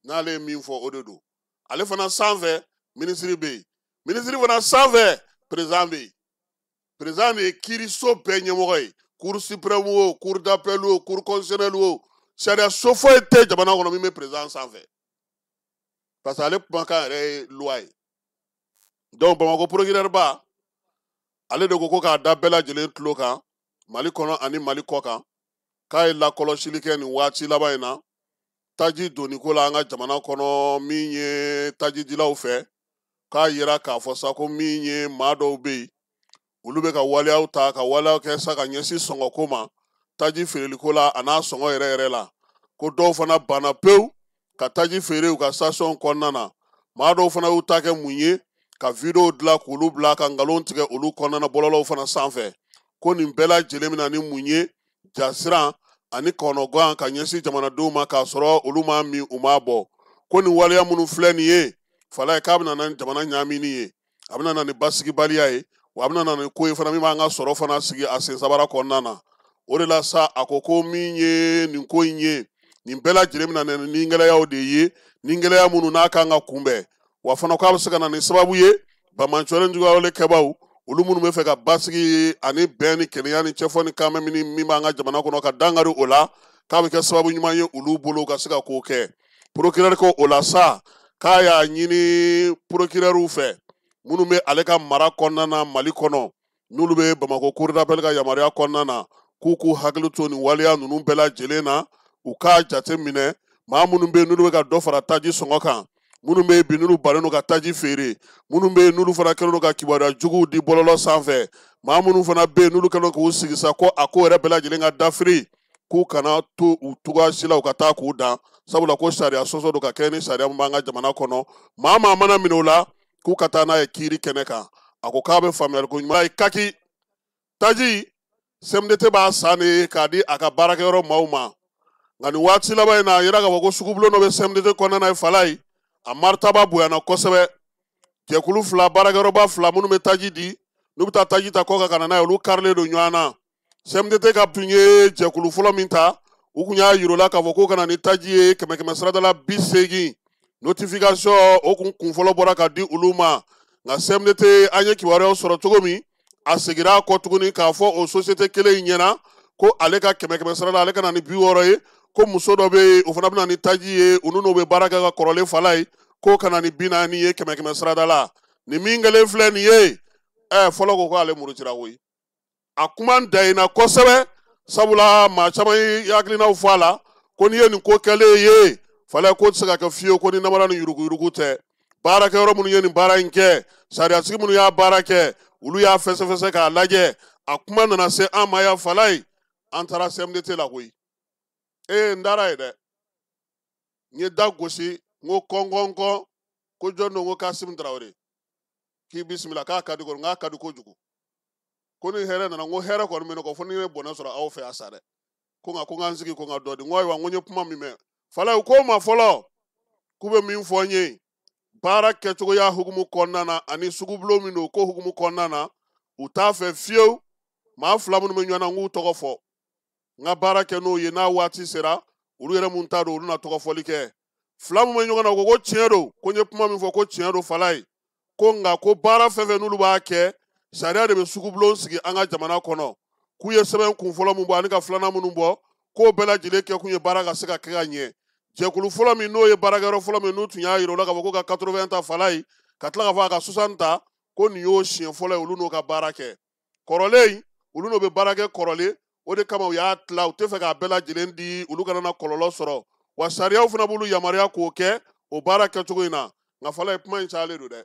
N'ale ye min fɔ, o de don. Ale fana sanfɛ ministre bɛ yen, ministre fana sanfɛ président bɛ yen. Président de ye kiiriso bɛɛ ɲɛmɔgɔ ye, cour suprême o, cour d'appel o, cour constitutionnelle o, sariya so foyi tɛ jamana kɔnɔ min bɛ président sanfɛ, parce que ale kumakan yɛrɛ ye loi ye. Donc Bamakɔ procureur ba, ale de ko ko k'a da bɛɛ lajɛlen tulo kan Mali kɔnɔ ani Mali kɔ kan, k'a ye lakɔlɔsili kɛ nin waati laban in na taji donniko la an ka jamana kɔnɔ, min ye tajidilaw fɛ. K'a yira k'a fɔ sa ko min ye maa dɔw bɛ yen, olu bɛ ka waleyaw ta ka waleyaw kɛ sa ka ɲɛsin sɔngɔko ma taji feereliko la a n'a sɔngɔ yɛrɛ yɛrɛ la. Ko dɔw fana banna pewu ka taji feere u ka station kɔnɔna na. Maa dɔw fana y'u ta kɛ mun ye, ka video dilan k'olu bila ka nkalon tigɛ olu kɔnɔna na bɔlɔlɔw fana sanfɛ. Ko nin bɛɛ lajɛlen bɛ na ni mun ye, jasiran ani kɔnɔgan ka ɲɛsin jamanadenw ma, k'a sɔrɔ olu m'a min u m'a bɔ. Ko nin waleya minnu filɛ nin ye, Falaye, k'a bɛna na ni jamana ɲaamini ye, a bɛna na ni basigibaliya ye, wa a bɛna na ni ko ye fana min b'an ka sɔrɔ fana sigi a sen sabara kɔnɔna na. O de la sa a ko ko min ye nin ko in ye, nin bɛɛ lajɛlen bɛna na ni gɛlɛyaw de ye, ni gɛlɛya minnu n'a kan ka kunbɛn. Wa fana k'a bɛ se ka na ni sababu ye bamancɔlen juguya kɛbaw, olu minnu bɛ fɛ ka basigi ani bɛn ni kelenya ni cɛfɔ ni kanmɛmini min b'an ka jamana kɔnɔ ka dankari o la, k'a bɛ kɛ sababu ɲuman ye olu bolo ka se ka ko kɛ. Procureur ko o la sa k'a y'a ɲini procureur fɛ minnu bɛ ale ka mara kɔnɔna na Mali kɔnɔ, n'olu bɛ Bamakɔ cour d'appel ka yamaruya kɔnɔna na, k'u k'u hakili to nin waleya ninnu bɛɛ lajɛlen na, u k'a jate minɛ maa minnu bɛ yen n'olu bɛ ka dɔ fara taji sɔngɔ kan, minnu bɛ yen bi n'olu bannen don ka taji feere, minnu bɛ yen n'olu fana kɛlen don ka kibaruya juguw di bɔlɔlɔ sanfɛ, maa minnu fana bɛ yen n'olu kɛlen don k'u sigi sa ko a ko yɛrɛ bɛɛ lajɛlen ka dafiri, k'u kana to u cogoya si la u ka taa k'u dan, sabula ko sariya sɔsɔ don ka kɛ ni sariya min b'an ka jamana kɔnɔ. Maa maa mana minɛ o la, k'u ka taa n'a ye kiiri kɛnɛ kan. A ko k'a bɛ faamuyali ko ɲuman ye. Kaki taji CMDT b'a san de k'a di a ka baarakɛyɔrɔ maaw ma. Nka nin waati laban in na, a yira k'a fɔ ko sugubulon dɔ bɛ CMDT kɔnɔna na ye Falaye, a maritaba bonyana kosɛbɛ. Jɛkulu fila, baarakɛyɔrɔba fila minnu bɛ taji di, n'u bɛ taa taji ta kɔ kan ka na n'a ye, olu karilen don ɲɔgɔn na. CMDT ka tun ye jɛkulu fɔlɔ min ta, u kun y'a yir'u la k'a fɔ k'o ka na ni taji ye 100 saradala 80. Notification o kun fɔlɔ bɔra ka di olu ma. Nka CMDT, an ye kibaruyaw sɔrɔ cogo min, a seginna a kɔ tuguni k'a fɔ o société kelen in ɲɛna ko ale ka 100 sarada, ale ka na ni 60 ye, ko muso dɔ bɛ yen, o fana bɛ na ni taji ye, olu n'o bɛ baara kɛ ka kɔrɔlen Falaye, k'o ka na ni 40 ye 100 sarada la. Nin min kɛlen filɛ nin ye, fɔlɔ ko k'ale murutira koyi. A kuma dayina kosɛbɛ, sabula maa caman ye hakilinaw fɔ a la ko n'i ye nin ko kɛlen ye Falaye, ko tɛ se ka kɛ fiyewu ko ni namara ni yuruguyurugu tɛ. Baarakɛyɔrɔ minnu ye nin baara in kɛ, sariyatigi minnu y'a baara kɛ, olu y'a fɛsɛfɛsɛ k'a lajɛ. A kuma nana se an ma yan Falaye, an taara CMDT la koyi. N taara yen dɛ, n ye da gosi, n ko kɔn, ko jɔn don, ko Kasimu Tarawele, k'i bisimila, k'a ka di kɔni, k'a ka di kojugu, ko ni hɛrɛ nana, n ko hɛrɛ kɔni bɛ ne kɔ, fo ni ne bɔnɛ sɔrɔ aw fɛ yan sa dɛ. Ko nka ko n ka n sigi ko n ka dɔ di. N ko ayiwa, n ko n ye kuma min mɛn Falaye, u ko n ma fɔlɔ k'u bɛ min fɔ n ye baara kɛcogoya hukumu kɔnɔna na ani sugubulon min don ko hukumu kɔnɔna na, u t'a fɛ fiyewu maa fila minnu bɛ ɲɔgɔn na, n k'u tɔgɔ fɔ, n ka baara kɛ n'o ye, n'a waati sera olu yɛrɛ mun t'a dɔn, olu na tɔgɔ fɔli kɛ. Fila min bɛ ɲɔgɔn na, u ko ko tiɲɛ don, ko n ye kuma min fɔ ko tiɲɛ don Falaye, ko nka ko baara fɛn fɛn n'olu b'a kɛ, sariya de bɛ sugubulon sigi an ka jamana kɔnɔ, k'u ye sɛbɛn kun fɔlɔ min bɔ ani ka filanan minnu bɔ, k'o bɛɛ lajɛlen kɛ kun ye baara ka se ka kɛ ka ɲɛ. Jɛkulu fɔlɔ min n'o ye baarakɛyɔrɔ fɔlɔ min n'u tun y'a yira u la k'a fɔ ko ka 80 ta Falaye, ka tila k'a fɔ a ka 60 ta, ko nin y'o siɲɛ fɔlɔ ye olu n'o ka baara kɛ. Kɔrɔlen olu n'o bɛ baara kɛ kɔrɔlen, o de kama u y'a tila, u tɛ fɛ k'a bɛɛ lajɛlen di, olu kana na kɔlɔlɔ sɔrɔ. Wa sariyaw fana b'olu yamaruya k'o kɛ o baara kɛcogo in na. Nka Falaye, kuma in cayalen don dɛ.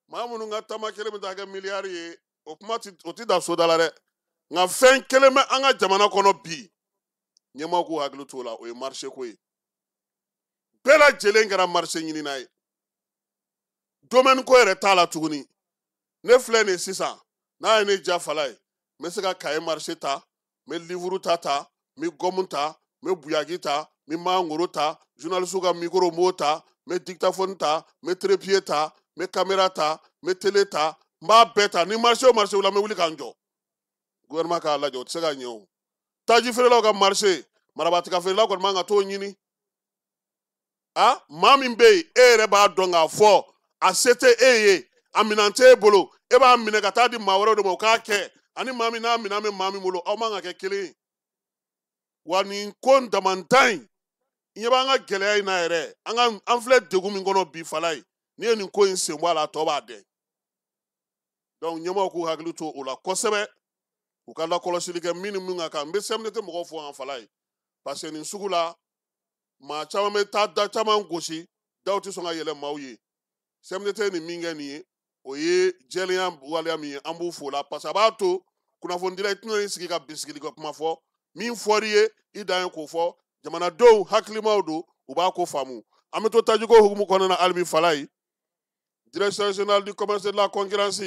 Maa minnu ka taama kelen bɛ taa kɛ miliyari ye, o kuma o ti da soda la dɛ. Nka fɛn kelen bɛ an ka jamana kɔnɔ bi, ɲɛmaaw k'u hakili t'o la, o ye marché ko ye. Bɛɛ lajɛlen kɛra marché ɲinina ye. Domaine ko yɛrɛ t'a la tuguni. Ne filɛ nin ye sisan, n'a ye ne ja Falaye, n bɛ se ka kaye marché ta, n bɛ livre ta, n bɛ gomme ta, n bɛ buyaki ta, n bɛ mangoro ta, journaliste ka micro n b'o ta, n bɛ dictaphone ta, n bɛ trépied ta, n bɛ caméra ta, n bɛ télé ta, n b'a bɛɛ ta. Ni marché o marché la, n bɛ wuli ka n jɔ. Gouvernement k'a lajɛ, o tɛ se ka ɲɛ o. Taji feerelaw ka marché, marabatika feerelaw kɔni man ka t'o ɲini. Maa min bɛ yen, e yɛrɛ b'a dɔn k'a fɔ a se tɛ e ye, a minɛn tɛ e bolo, e b'a minɛ ka taa di maa wɛrɛw de ma o k'a kɛ, ani maa min n'a minɛn bɛ maa min bolo, aw man ka kɛ kelen ye. Wa nin ko in damantan in, i ɲɛ b'an ka gɛlɛya in na yɛrɛ, an filɛ degun min kɔnɔ bi Falaye, n'i ye nin ko in sen bɔ a la, a tɔ b'a dɛn. Donc ɲɛmaaw k'u hakili to o la kosɛbɛ, u ka lakɔlɔsili kɛ min ni min ka kan. N bɛ CMDT mɔgɔw fo an Falaye, parce que nin sugu la, maa caman bɛ taa da caman gosi, daw tɛ sɔn ka yɛlɛ maaw ye. CMDT ye nin min kɛ nin ye, o ye jɛlenya waleya min ye, an b'u fo la, parce que a b'a to kunnafonidila i tɛna i sigi ka bisigili ka kuma fɔ, min fɔr'i ye i dan ye k'o fɔ. Jamanadenw hakilimaw don, u b'a ko faamu. An bɛ to tajiko hukumu kɔnɔna na hali bi Falaye, direction générale du commerce et de la concurrence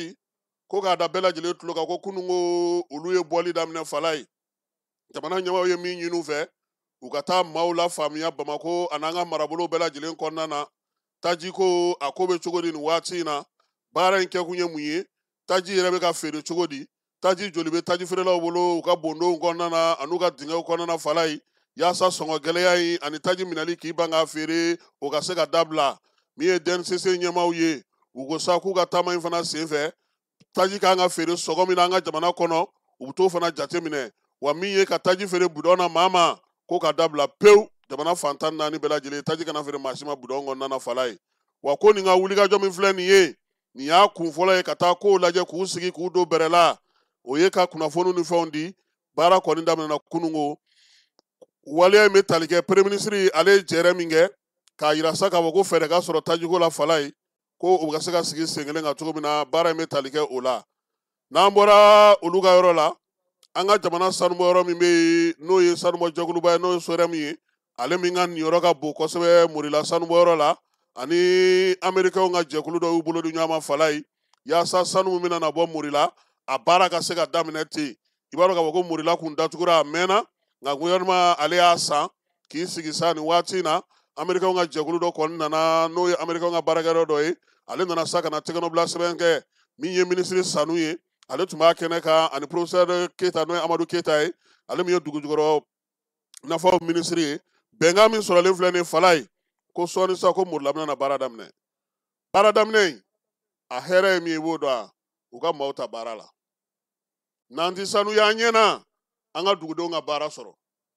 ko k'a da bɛɛ lajɛlen tulo kan ko kunun ko olu ye bɔli daminɛ Falaye. Jamana ɲɛmaaw ye min ɲini u fɛ, u ka taa maaw lafaamuya Bamako ani an ka marabolo bɛɛ lajɛlen kɔnɔna na, tajiko a ko bɛ cogo di nin waati in na, baara in kɛkun ye mun ye, taji yɛrɛ bɛ ka feere cogo di, taji joli bɛ taji feerelaw bolo u ka bondonw kɔnɔna na an'u ka dingɛw kɔnɔna na Falaye, yaasa sɔngɔ gɛlɛya in ani taji minɛli k'i ban k'a feere o ka se ka dabila. Min ye DNCC ɲɛmaaw ye, u ko sa k'u ka taama in fana senfɛ, taji kan ka feere sɔngɔ min na an ka jamana kɔnɔ, u bɛ t'o fana jateminɛ. Wa min ye ka taji feere budɔn na maa ma, ko ka dabila pewu, jamana fan 14 bɛɛ lajɛlen taji kana feere maa si ma budɔn kɔnɔna na Falaye. Wa ko nin ka wulikajɔ min filɛ nin ye, nin y'a kun fɔlɔ ye ka taa kow lajɛ k'u sigi k'u don bɛrɛ la, o ye ka kunnafoniw ni fɛnw di. Baara kɔni daminɛna kununko. Waleya in bɛ tali kɛ premier ministre ale ye jɛrɛ min kɛ k'a yira sa k'a fɔ ko fɛɛrɛ ka sɔrɔ tajiko la Falaye, ko u ka se ka sigi sen kelen kan cogo min na, baara in bɛ tali kɛ o la. N'an bɔra olu ka yɔrɔ la, an ka jamana sanubɔyɔrɔ min bɛ yen n'o ye sanubɔjɛkuluba ye, n'o ye SOREM ye, ale min ka niyɔrɔ ka bon kosɛbɛ Morila sanubɔyɔrɔ la, ani Américains ka jɛkulu dɔ y'u bolo di ɲɔgɔn ma Falaye, yaasa sanu min bɛna na bɔ Morila, A baara ka se ka daminɛ ten. I b'a dɔn k'a fɔ ko Morila kun datugura a mɛnna, nka gouvernement ale y'a san k'i sigi sa nin waati in na. Américain ka jɛkulu dɔ kɔni nana, n'o ye américain ka baarakɛyɔrɔ dɔ ye, ale nana sa ka na tɛgɛnɔbila sɛbɛn kɛ. Min ye minisiri Sanu ye, ale tun b'a kɛnɛ kan, ani professeur Keyita, n'o ye Amadu Keyita ye, ale min ye dugujukɔrɔ nafaw minisiri ye. Bɛnkan min sɔrɔlen filɛ nin ye Falaye, ko sɔɔni sa ko Morila bɛna na baara daminɛ. Baara daminɛ in, a hɛrɛ ye min ye, i b'o dɔn wa? U ka maaw ta baara la. N'an ti sanu y'an ɲɛ na, an ka dugudenw ka baara sɔrɔ.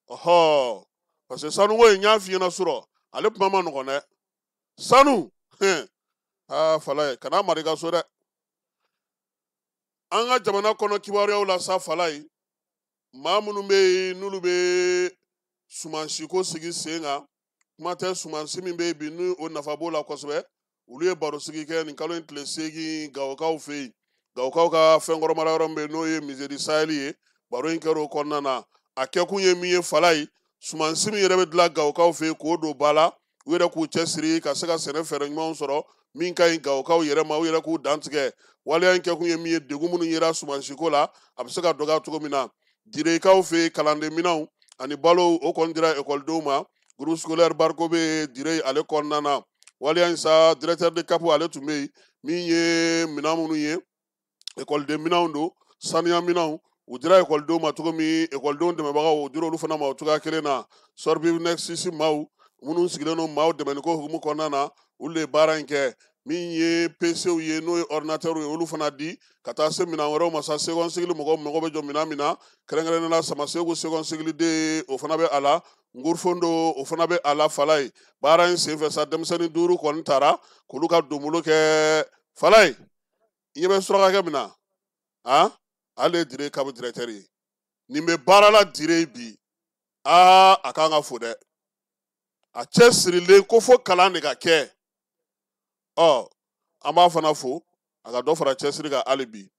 Ɔhɔ, parce que sanuko in, n y'a f'i ɲɛna surɔ, ale kuma ma nɔgɔn dɛ. Sanu, aa Falaye, kana mara i ka so dɛ. An ka jamana kɔnɔ kibaruyaw la sa Falaye, maa minnu bɛ yen n'olu bɛ sumansiko sigi sen kan, kuma tɛ sumansi min bɛ yen bi ni o nafa b'o la kosɛbɛ, olu ye barosigi kɛ nin kalo in tile 8 Gawokaw fɛ yen. Gawokaw ka fɛnkɔrɔ mara yɔrɔ min bɛ yen n'o ye Musée du Sahel ye, baro in kɛra o kɔnɔna na. A kɛkun ye min ye Falaye, sumansi min yɛrɛ bɛ dilan Gawokaw fɛ yen k'o don ba la, u yɛrɛ k'u cɛsiri ka se ka sɛnɛ fɛɛrɛ ɲumanw sɔrɔ min ka ɲi Gawokaw yɛrɛ ma, u yɛrɛ k'u dantigɛ. Waleya in kɛkun ye min ye, degun minnu yera sumansiko la, a bɛ se ka dɔgɔya cogo min na. Direkaw fɛ yen, kalanden minɛnw ani balo, o kɔni dira ekɔlidenw ma. Groupe scolaire Bariko bɛ Dire ale kɔnɔna na. Waleya in sa, directeur de CAP ale tun bɛ yen, min ye minɛn minnu ye, ekɔliden minɛnw don, saniya minɛnw, u dira ekɔlidenw ma cogo min, ekɔlidenw dɛmɛbagaw, u dira olu fana ma o cogoya kelen na. Sorbiv Nexus maaw minnu sigilen don maaw dɛmɛni ko hukumu kɔnɔna na, olu de ye baara in kɛ. Min ye PCw ye, n'o ye ordinateur ye, olu fana di ka taa se minɛn wɛrɛw ma sa. Second cycle mɔgɔw mago bɛ jɔ minɛn min na, kɛrɛnkɛrɛnnenya la Samaseku second cycle den, o fana bɛ a la, Ngurfondo o fana bɛ a la Falaye. Baara in senfɛ sa, denmisɛnnin 5 kɔni taara k'olu ka donbolo kɛ Falaye. I ɲɛ bɛ surakakɛ min na, han, ale ye Dire CAP directeur ye. Nin bɛ baara la Dire bi, aa a kan ka fo dɛ. A cɛsirilen ko fo kalan de ka kɛ. Ɔ, an b'a fana fo, a ka dɔ fara cɛsiri kan hali bi.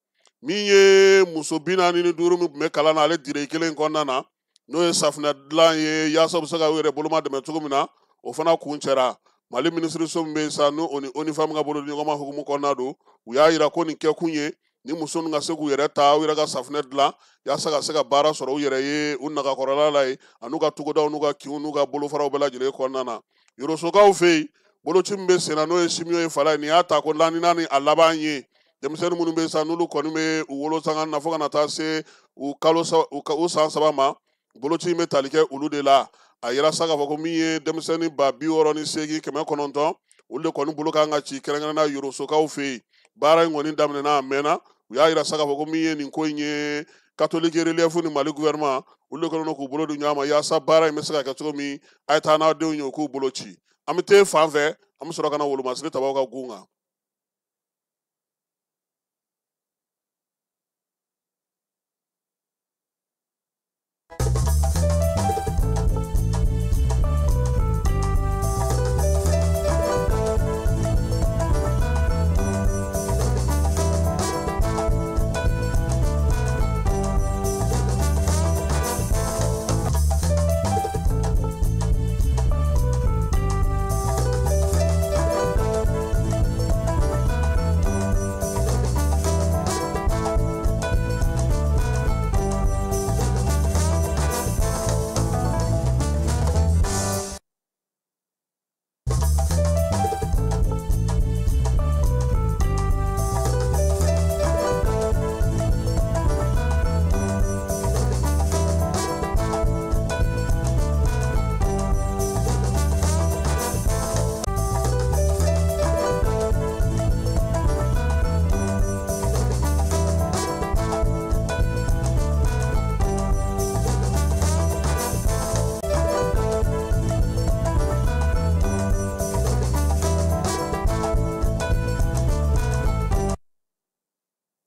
Min ye muso 45 min tun bɛ kalan na ale Dire kelen kɔnɔna na, n'o ye safunɛ dilan ye, yaasa u bɛ se ka u yɛrɛ boloma dɛmɛ cogo min na, o fana kun cɛra. Mali minisiriso min bɛ yen sa, n'o o ni ONU Femmes ka bolodiɲɔgɔnma hukumu kɔnɔna don, u y'a yira ko nin kɛkun ye ni muso ninnu ka se k'u yɛrɛ ta, u yɛrɛ ka safunɛ dilan, yaasa ka se ka baara sɔrɔ u yɛrɛ ye u nagakɔrɔla la yen, an'u ka togodaw n'u ka kinw n'u ka bolofaraw bɛɛ lajɛlen kɔnɔna na. Yorosokaw fɛ yen, boloci min bɛ sen na, n'o ye simiyo ye Falaye, nin y'a ta ko naaninan ni a laban ye. Denmisɛnnin minnu bɛ yen sa, n'olu kɔni bɛ u wolo sanga na fo ka na taa se u kalo u san 3 ma, boloci in bɛ tali kɛ olu de la. A yira sa k'a fɔ ko min ye denmisɛnnin 68,900, olu de kɔni bolo kan ka ci kɛrɛnkɛrɛnnenya Yorosokaw fɛ yen. Baara in kɔni daminɛna a mɛnna. U y'a yira sa k'a fɔ ko min ye nin ko in ye, catholique relief ni Mali gouvernement, olu de kɛlen don k'u bolo di ɲɔgɔn ma yaasa baara in bɛ se ka kɛ cogo min, a ye taa n'a denw ye u k'u bolo ci. An bɛ t'e fan fɛ, an bɛ sɔrɔ ka na wolomasiri tabaw ka gun kan.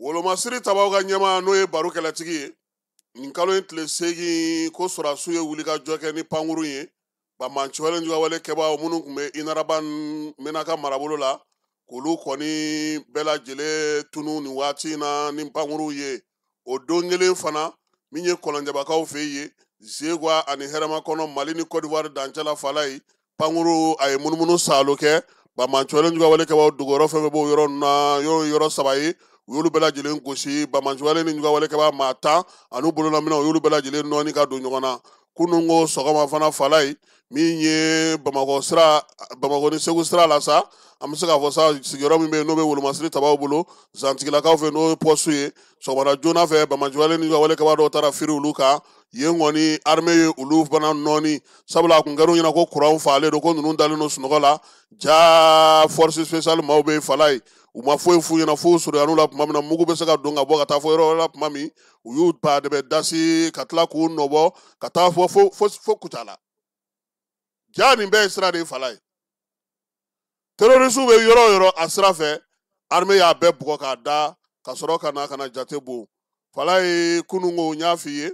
Wolomasiri tabaw ka ɲɛmaa n'o ye baro kɛlɛtigi ye, nin kalo in tile 8 ko sɔrɔdasiw ye wulikajɔ kɛ ni pankurun ye banbaanciwale juguwale kɛbaaw minnu tun bɛ Inaraban Menaka marabolo la, k'olu kɔni bɛɛ lajɛlen tunu nin waati in na ni pankurunw ye. O don kelen fana, min ye Kɔlɔnjɛbakaw fɛ yen, Zegwa ani Hɛrɛmakɔnɔ, Mali ni Côte d'Ivoire dancɛ la Falaye, pankuru a ye munumunu saalo kɛ banbaanciwale juguwale kɛbaaw dogoyɔrɔ fɛn fɛn b'o yɔrɔ ninnu na, yɔrɔ 3 ye, U y'olu bɛɛ lajɛlen gosi. Banbaanciwale ni ɲugawalekɛbaa maa 10 ani u bololaminɛw, u y'olu bɛɛ lajɛlen nɔɔni ka don ɲɔgɔn na. Kunun ko sɔgɔma fana, Falaye, min ye Bamakɔ sira, Bamakɔ ni Segu sira la sa, an bɛ se k'a fɔ sa, sigiyɔrɔ min bɛ yen n'o bɛ wolomasiri tabaw bolo zantigilakaw fɛ, n'o ye pɔsu ye, sɔgɔmada joona fɛ banbaanciwale ni ɲugawalekɛbaa dɔw taara firi olu kan yen. Kɔni armée ye olu fana nɔɔni, sabula a kun kɛra u ɲɛna ko kuran faalen don, ko ninnu dalen don sunɔgɔ la. Ja force spéciale maaw bɛ Falaye, u ma foyi f'u ɲɛna f'u surunyar'u la tuma min na, mugu bɛ se ka don ka bɔ ka taa fɔ yɔrɔ wɛrɛ la tuma min, u y'u ba de bɛ dasi ka tila k'u nɔbɔ ka taa fɔ fo fo fo Kucala. Ja nin bɛɛ ye sira de ye Falaye. Terroriste bɛ yɔrɔ o yɔrɔ a sira fɛ, armée y'a bɛɛ bugɔ k'a da ka sɔrɔ ka na ka na jate bon. Falaye, kunun ko n y'a f'i ye,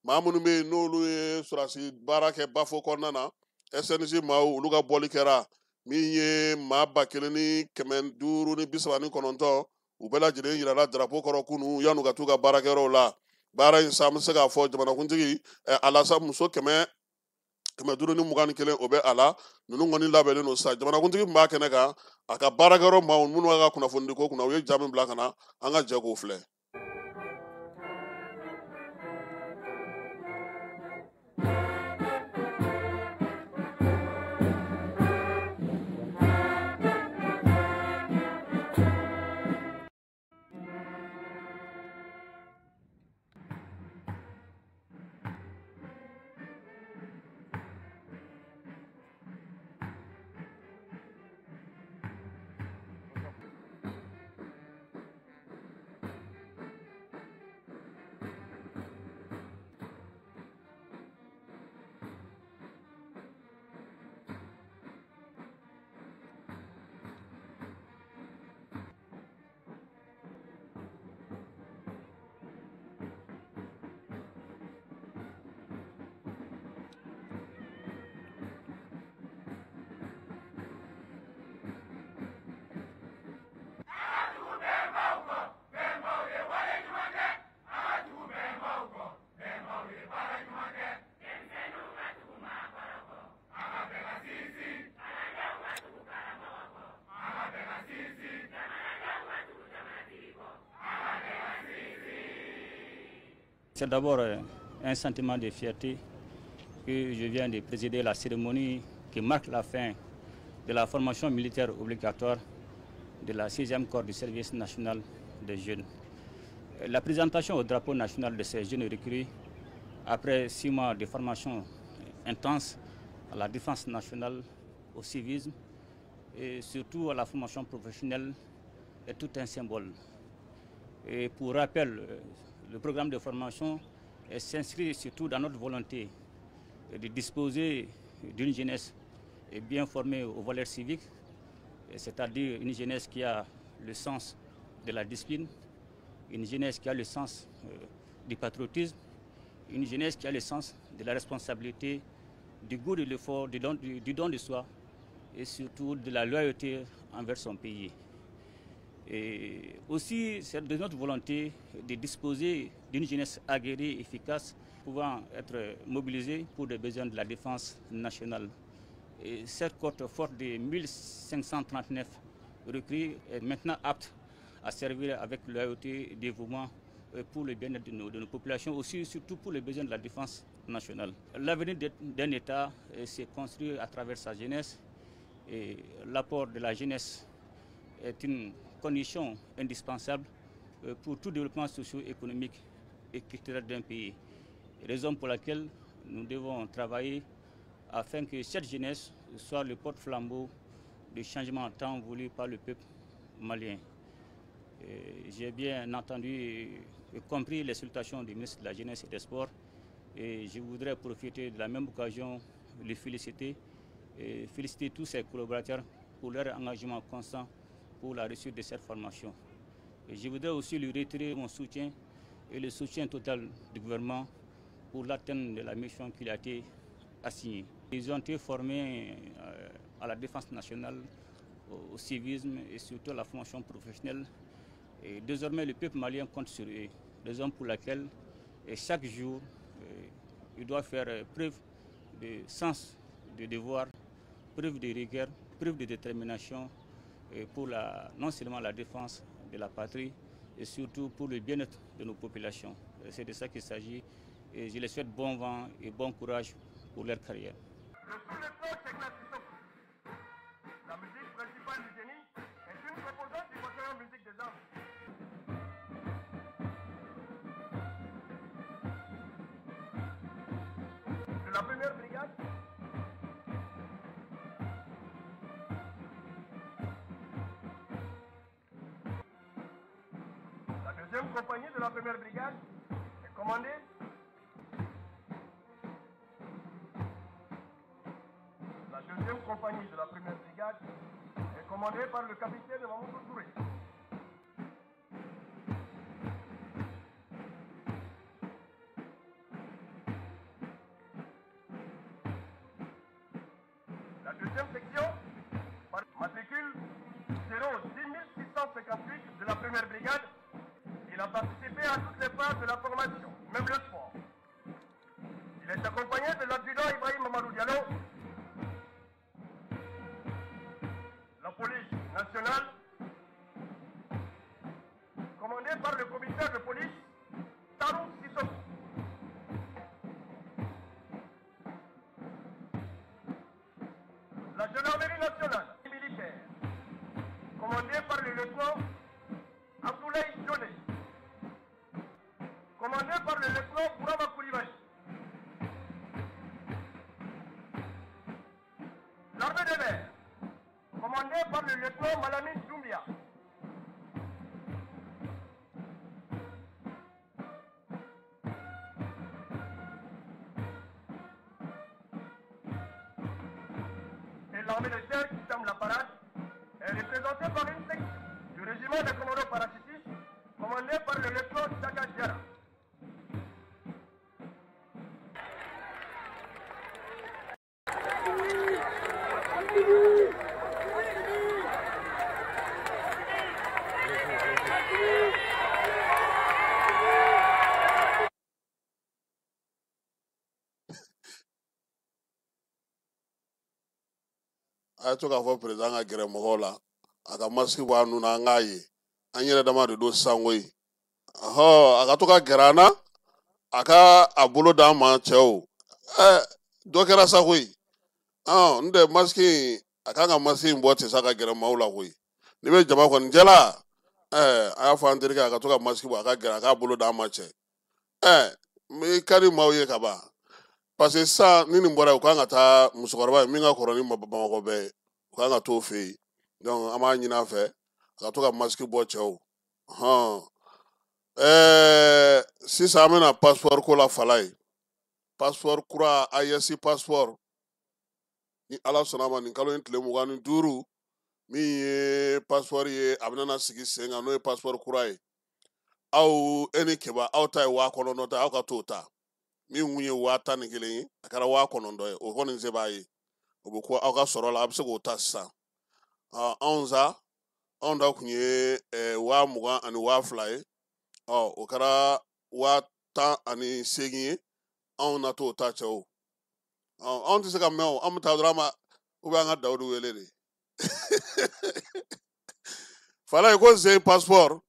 maa minnu bɛ yen n'olu ye sɔrɔdasi baara kɛ Bafo kɔnɔna na, SNJ maaw, olu ka bɔli kɛra min ye maa 1539, u bɛɛ lajɛlen yirala drapeau kɔrɔ kunun yan'u ka t'u ka baarakɛyɔrɔw la. Baara in sa, an bɛ se k'a fɔ jamanakuntigi a la sa, muso 521, o bɛ a la. Ninnu kɔni labɛnnen don sa. Jamanakuntigi min b'a kɛnɛ kan, a ka baarakɛyɔrɔ maaw minnu b'a ka kunnafonidi ko kunna, u ye ja min bila ka na, an ka jɛ k'o filɛ. C'est d'abord un sentiment de fierté que je viens de présider la cérémonie qui marque la fin de la formation militaire obligatoire de la 6e corps du service national des jeunes. La présentation au drapeau national de ces jeunes recrues, après 6 mois de formation intense à la défense nationale, au civisme et surtout à la formation professionnelle, est tout un symbole. Et pour rappel, le programme de formation s'inscrit surtout dans notre volonté de disposer d'une jeunesse bien formée aux valeurs civiques, c'est-à-dire une jeunesse qui a le sens de la discipline, une jeunesse qui a le sens du patriotisme, une jeunesse qui a le sens de la responsabilité, du goût de l'effort, du don de soi et surtout de la loyauté envers son pays. Et aussi, c'est de notre volonté de disposer d'une jeunesse aguerrie et efficace pouvant être mobilisée pour les besoins de la défense nationale. Et cette cohorte forte de 1539 recrues est maintenant apte à servir avec loyauté et dévouement pour le bien-être de nos populations, aussi surtout pour les besoins de la défense nationale. L'avenir d'un État s'est construit à travers sa jeunesse et l'apport de la jeunesse est une condition indispensable pour tout développement socio-économique et culturel d'un pays. Raison pour laquelle nous devons travailler afin que cette jeunesse soit le porte-flambeau du changement tant voulu par le peuple malien. J'ai bien entendu et compris les salutations du ministre de la Jeunesse et des Sports et je voudrais profiter de la même occasion de le féliciter et féliciter tous ses collaborateurs pour leur engagement constant pour la réussite de cette formation. Et je voudrais aussi lui réitérer mon soutien et le soutien total du gouvernement pour l'atteinte de la mission qu'il a été assignée. Ils ont été formés à la défense nationale, au civisme et surtout à la formation professionnelle. Et désormais, le peuple malien compte sur eux, raison pour laquelle chaque jour, il doit faire preuve de sens de devoir, preuve de rigueur, preuve de détermination pour non seulement la défense de la patrie, et surtout pour le bien-être de nos populations. C'est de ça qu'il s'agit et je les souhaite bon vent et bon courage pour leur carrière. La musique principale du génie est une composante du bataillon musique des armes. De la première brigade, la deuxième compagnie de la première brigade est commandée La deuxième compagnie de la première brigade est commandée par le capitaine Mamoudou Touré. La deuxième section, par matricule 06658 de la première brigade, il a participé à toutes les phases de la formation, même le sport. Il est accompagné de l'adjudant Ibrahim Mamadou Diallo, la police nationale, commandée par le commissaire de police Tarou Sissoko. La gendarmerie nationale militaire, commandée par le lieutenant Abdoulaye Djone, commandé par le lieutenant Bourama Koulibaly. L'armée de l'air, commandée par le lieutenant Malamine Doumbia. Et l'armée de terre qui ferme la parade est représentée par une section du régiment des commandos parachutistes commandé par le lieutenant Chaka Diarra. A ye to k'a fɔ président ka gɛrɛ mɔgɔw la, a ka masque bɔ a nun na, an k'a ye an yɛrɛ dama de don sisan koyi. Ɔhɔ, a ka to ka gɛrɛ an na, a ka a bolo d'an ma cɛw. Dɔ kɛra sa koyi. N tɛ masque in, a kan ka masque in bɔ ten sa ka gɛrɛ maaw la koyi. N'i bɛ jama kɔni jɛla, a y'a fɔ an terikɛ a ka to ka masque bɔ, a ka gɛrɛ, a k'a bolo d'an ma cɛ. I ka di maaw ye ka ban. Parce que sisan ni nin bɔra yen, u kan ka taa musokɔrɔba ye min ka kɔrɔ ni Bamakɔ bɛɛ ye, u kan ka t'o fɛ yen. Donc an b'a ɲini a fɛ a ka to ka masque bɔ cɛw. Hɔn, sisan an bɛna passeport ko la fala ye. Passeport kura, AES passeport, ni Ala sɔnna a ma, nin kalo in tile 25, min ye passeport ye, a bɛna sigi sen kan, n'o ye passeport kura ye. Aw e ni Keba, aw ta ye 9,000 ta, aw ka t'o ta. Min kun ye 11,000 ye, a kɛra 9,000 ye, o kɔni se b'a ye. O bɛ ko aw ka sɔrɔ la, a bɛ se k'o ta sisan. Anw sa, anw ta kun ye 20,000 ani 2,000 ye. O kɛra 18,000 ye, anw na t'o ta cɛw. Anw tɛ se ka mɛn o, an bɛ taa dɔrɔn, an ma, ou bien an ka Dawudu wele de. Fala ye ko zen passeport,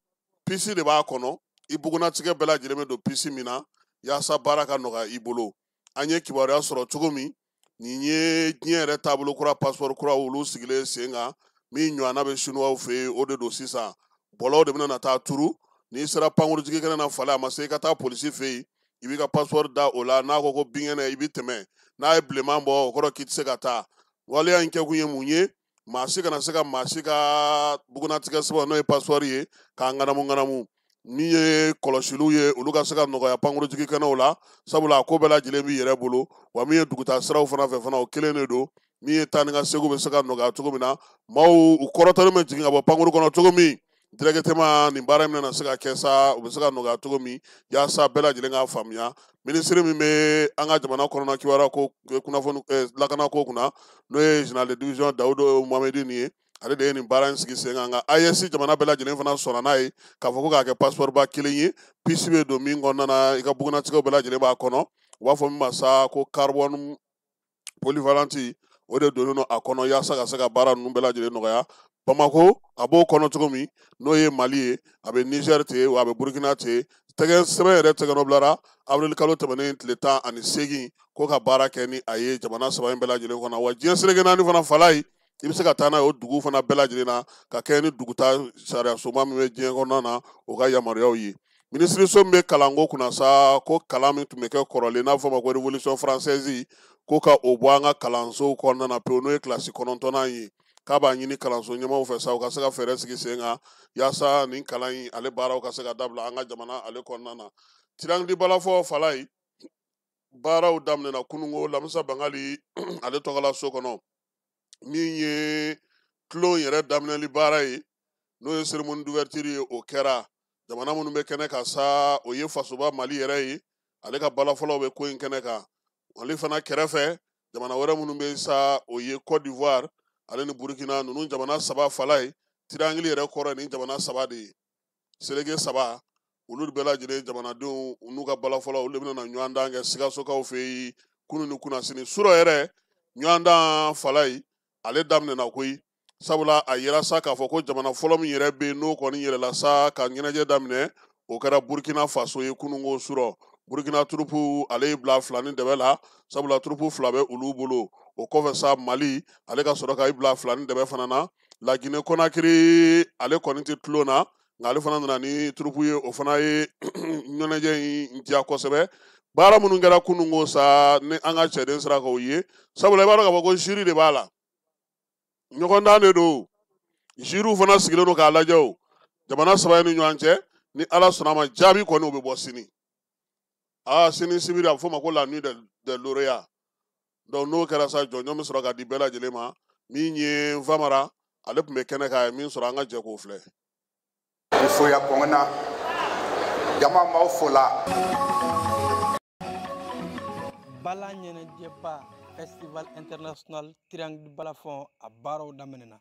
pisi de b'a kɔnɔ, i bugunnatigɛ bɛɛ lajɛlen bɛ don pisi min na, yaasa baara ka nɔgɔya i bolo. An ye kibaruya sɔrɔ cogo min, nin ye diɲɛ yɛrɛ taabolo kura, passeport kura olu sigilen sen kan, min ɲɔgɔnna bɛ chinois fɛ yen, o de don sisan. Bɔlɔw de bɛna na taa turu. N'i sera pankurujigi kɛnɛ na fala, a ma se i ka taa polisi fɛ yen, i b'i ka passeport da o la, n'a ko ko binkɛnɛ, i bɛ tɛmɛ. N'a ye bilenman bɔ, o kɔrɔ k'i tɛ se ka taa. Waleya in kɛkun ye mun ye? Maa si kana se ka maa si ka bugunnatigɛ sɛbɛn, n'o ye passeport ye, k'a ŋanamu ŋanamu. Min ye kɔlɔsiliw ye, olu ka se ka nɔgɔya pankurujigi kɛnɛw la, sabula a ko bɛɛ lajɛlen b'i yɛrɛ bolo. Wa min ye dugutaa siraw fana fɛ fana, o kelen de don. Min ye taa ni ka segu bɛ se ka nɔgɔya cogo min na, maaw u kɔrɔtɔlen bɛ jigin ka bɔ pankuru kɔnɔ cogo min, directement nin baara in bɛna se ka kɛ sa, u bɛ se ka nɔgɔya cogo min, yaasa bɛɛ lajɛlen k'a faamuya. Minisiri min bɛ an ka jamana kɔnɔna kibaruya ko kunnafoni lakana ko kunna, n'o ye général de division Dawudu Mohamedini ye, ale de ye nin baara in sigi sen kan. Nka AES jamana bɛɛ lajɛlen fana sɔnna n'a ye k'a fɔ ko k'a kɛ passeport ba kelen ye, pisi bɛ don min kɔnɔna na, i ka bugunnatigɛw bɛɛ lajɛlen b'a kɔnɔ. U b'a fɔ min ma sa ko carbone polyvalente, o de donnen don a kɔnɔ yaasa ka se ka baara ninnu bɛɛ lajɛlen nɔgɔya. Bamako a b'o kɔnɔ cogo min n'o ye Mali ye, a bɛ Niger ten, wa a bɛ Burkina ten. Tɛgɛ sɛbɛn yɛrɛ tɛgɛnɔ bilara avril kalo tɛmɛnen tile 18 ko ka baara kɛ ni a ye jamana saba in bɛɛ lajɛlen kɔnɔ. Wa diɲɛ seleke naani fana fala ye, i bɛ se ka taa n'a ye o dugu fana bɛɛ lajɛlen na ka kɛ ni duguta sariyasoba min bɛ diɲɛ kɔnɔna na o ka yamaruyaw ye. Minisiriso min bɛ kalanko kunna sa, ko kalan min tun bɛ kɛ kɔrɔlen n'a fɔ ma ko révolution française, ko ka o bɔ an ka kalansow kɔnɔna na pewu, n'o ye kilasi 9nan ye. K'a b'a ɲini kalanso ɲɛmaaw fɛ sa, u ka se ka fɛɛrɛ sigi sen kan yaasa nin kalan in ale baaraw ka se ka dabila an ka jamana ale kɔnɔna na. Triangle du Balafon fala ye, baaraw daminɛna kununko Lamisa Bangali ale tɔgɔla so kɔnɔ, min ye tulon yɛrɛ daminɛli baara ye, n'o ye cérémonie d'ouverture ye, o kɛra. Jamana minnu bɛ kɛnɛ kan sa, o ye fasoba Mali yɛrɛ ye, ale ka balafɔlaw bɛ ko in kɛnɛ kan. Ale fana kɛrɛfɛ jamana wɛrɛ minnu bɛ sa, o ye Côte d'Ivoire ale ni Burkina, ninnu jamana saba fala ye. Triangle yɛrɛ kɔrɔ ni jamana saba de ye, seleke saba, olu bɛɛ lajɛlen jamanadenw n'u ka balafɔlaw, olu de bɛna ɲɔgɔndan kɛ Sikasokaw fɛ yen kunun ni kunnasini. Surɔ yɛrɛ ɲɔgɔndan fala ye, ale daminɛna koyi, sabula a yera sa k'a fɔ ko jamana fɔlɔ min yɛrɛ bɛ yen n'o kɔni yɛlɛla sa ka ɲɛnajɛ daminɛ, o kɛra Burkina Faso ye kununko surɔ. Burkina turupu ale y'i bila 2 ni dɛbɛ la, sabula turupu 2 bɛ olu bolo. O kɔfɛ sa, Mali ale ka sɔrɔ ka i bila 2 ni dɛbɛ fana na. La Guinée Conakry ale kɔni tɛ tulon na, nka ale fana nana ni turupu ye, o fana ye ɲɛnajɛ in diya kosɛbɛ. Baara minnu kɛra kununko sa, ni an ka cɛden sera k'o ye, sabula i b'a dɔn k'a fɔ ko jury de b'a la, ɲɔgɔndan de don, juryw fana sigilen don k'a lajɛ o jamana saba in ni ɲɔgɔn cɛ. Ni Ala sɔnna a ma, jaabi kɔni o bɛ bɔ sini. Sini sibiri a bɛ f'o ma ko la nuit des lauréats. Donc n'o kɛra sa, jɔnjɔn bɛ sɔrɔ ka di bɛɛ lajɛlen ma. Min ye Famara, ale tun bɛ kɛnɛ kan, a ye min sɔrɔ, an ka jɛ k'o filɛ. Foya kɔngɔna jama m'aw fo la. Bala ɲɛnajɛba Festival International Triangle du Balafon a baaraw daminɛna.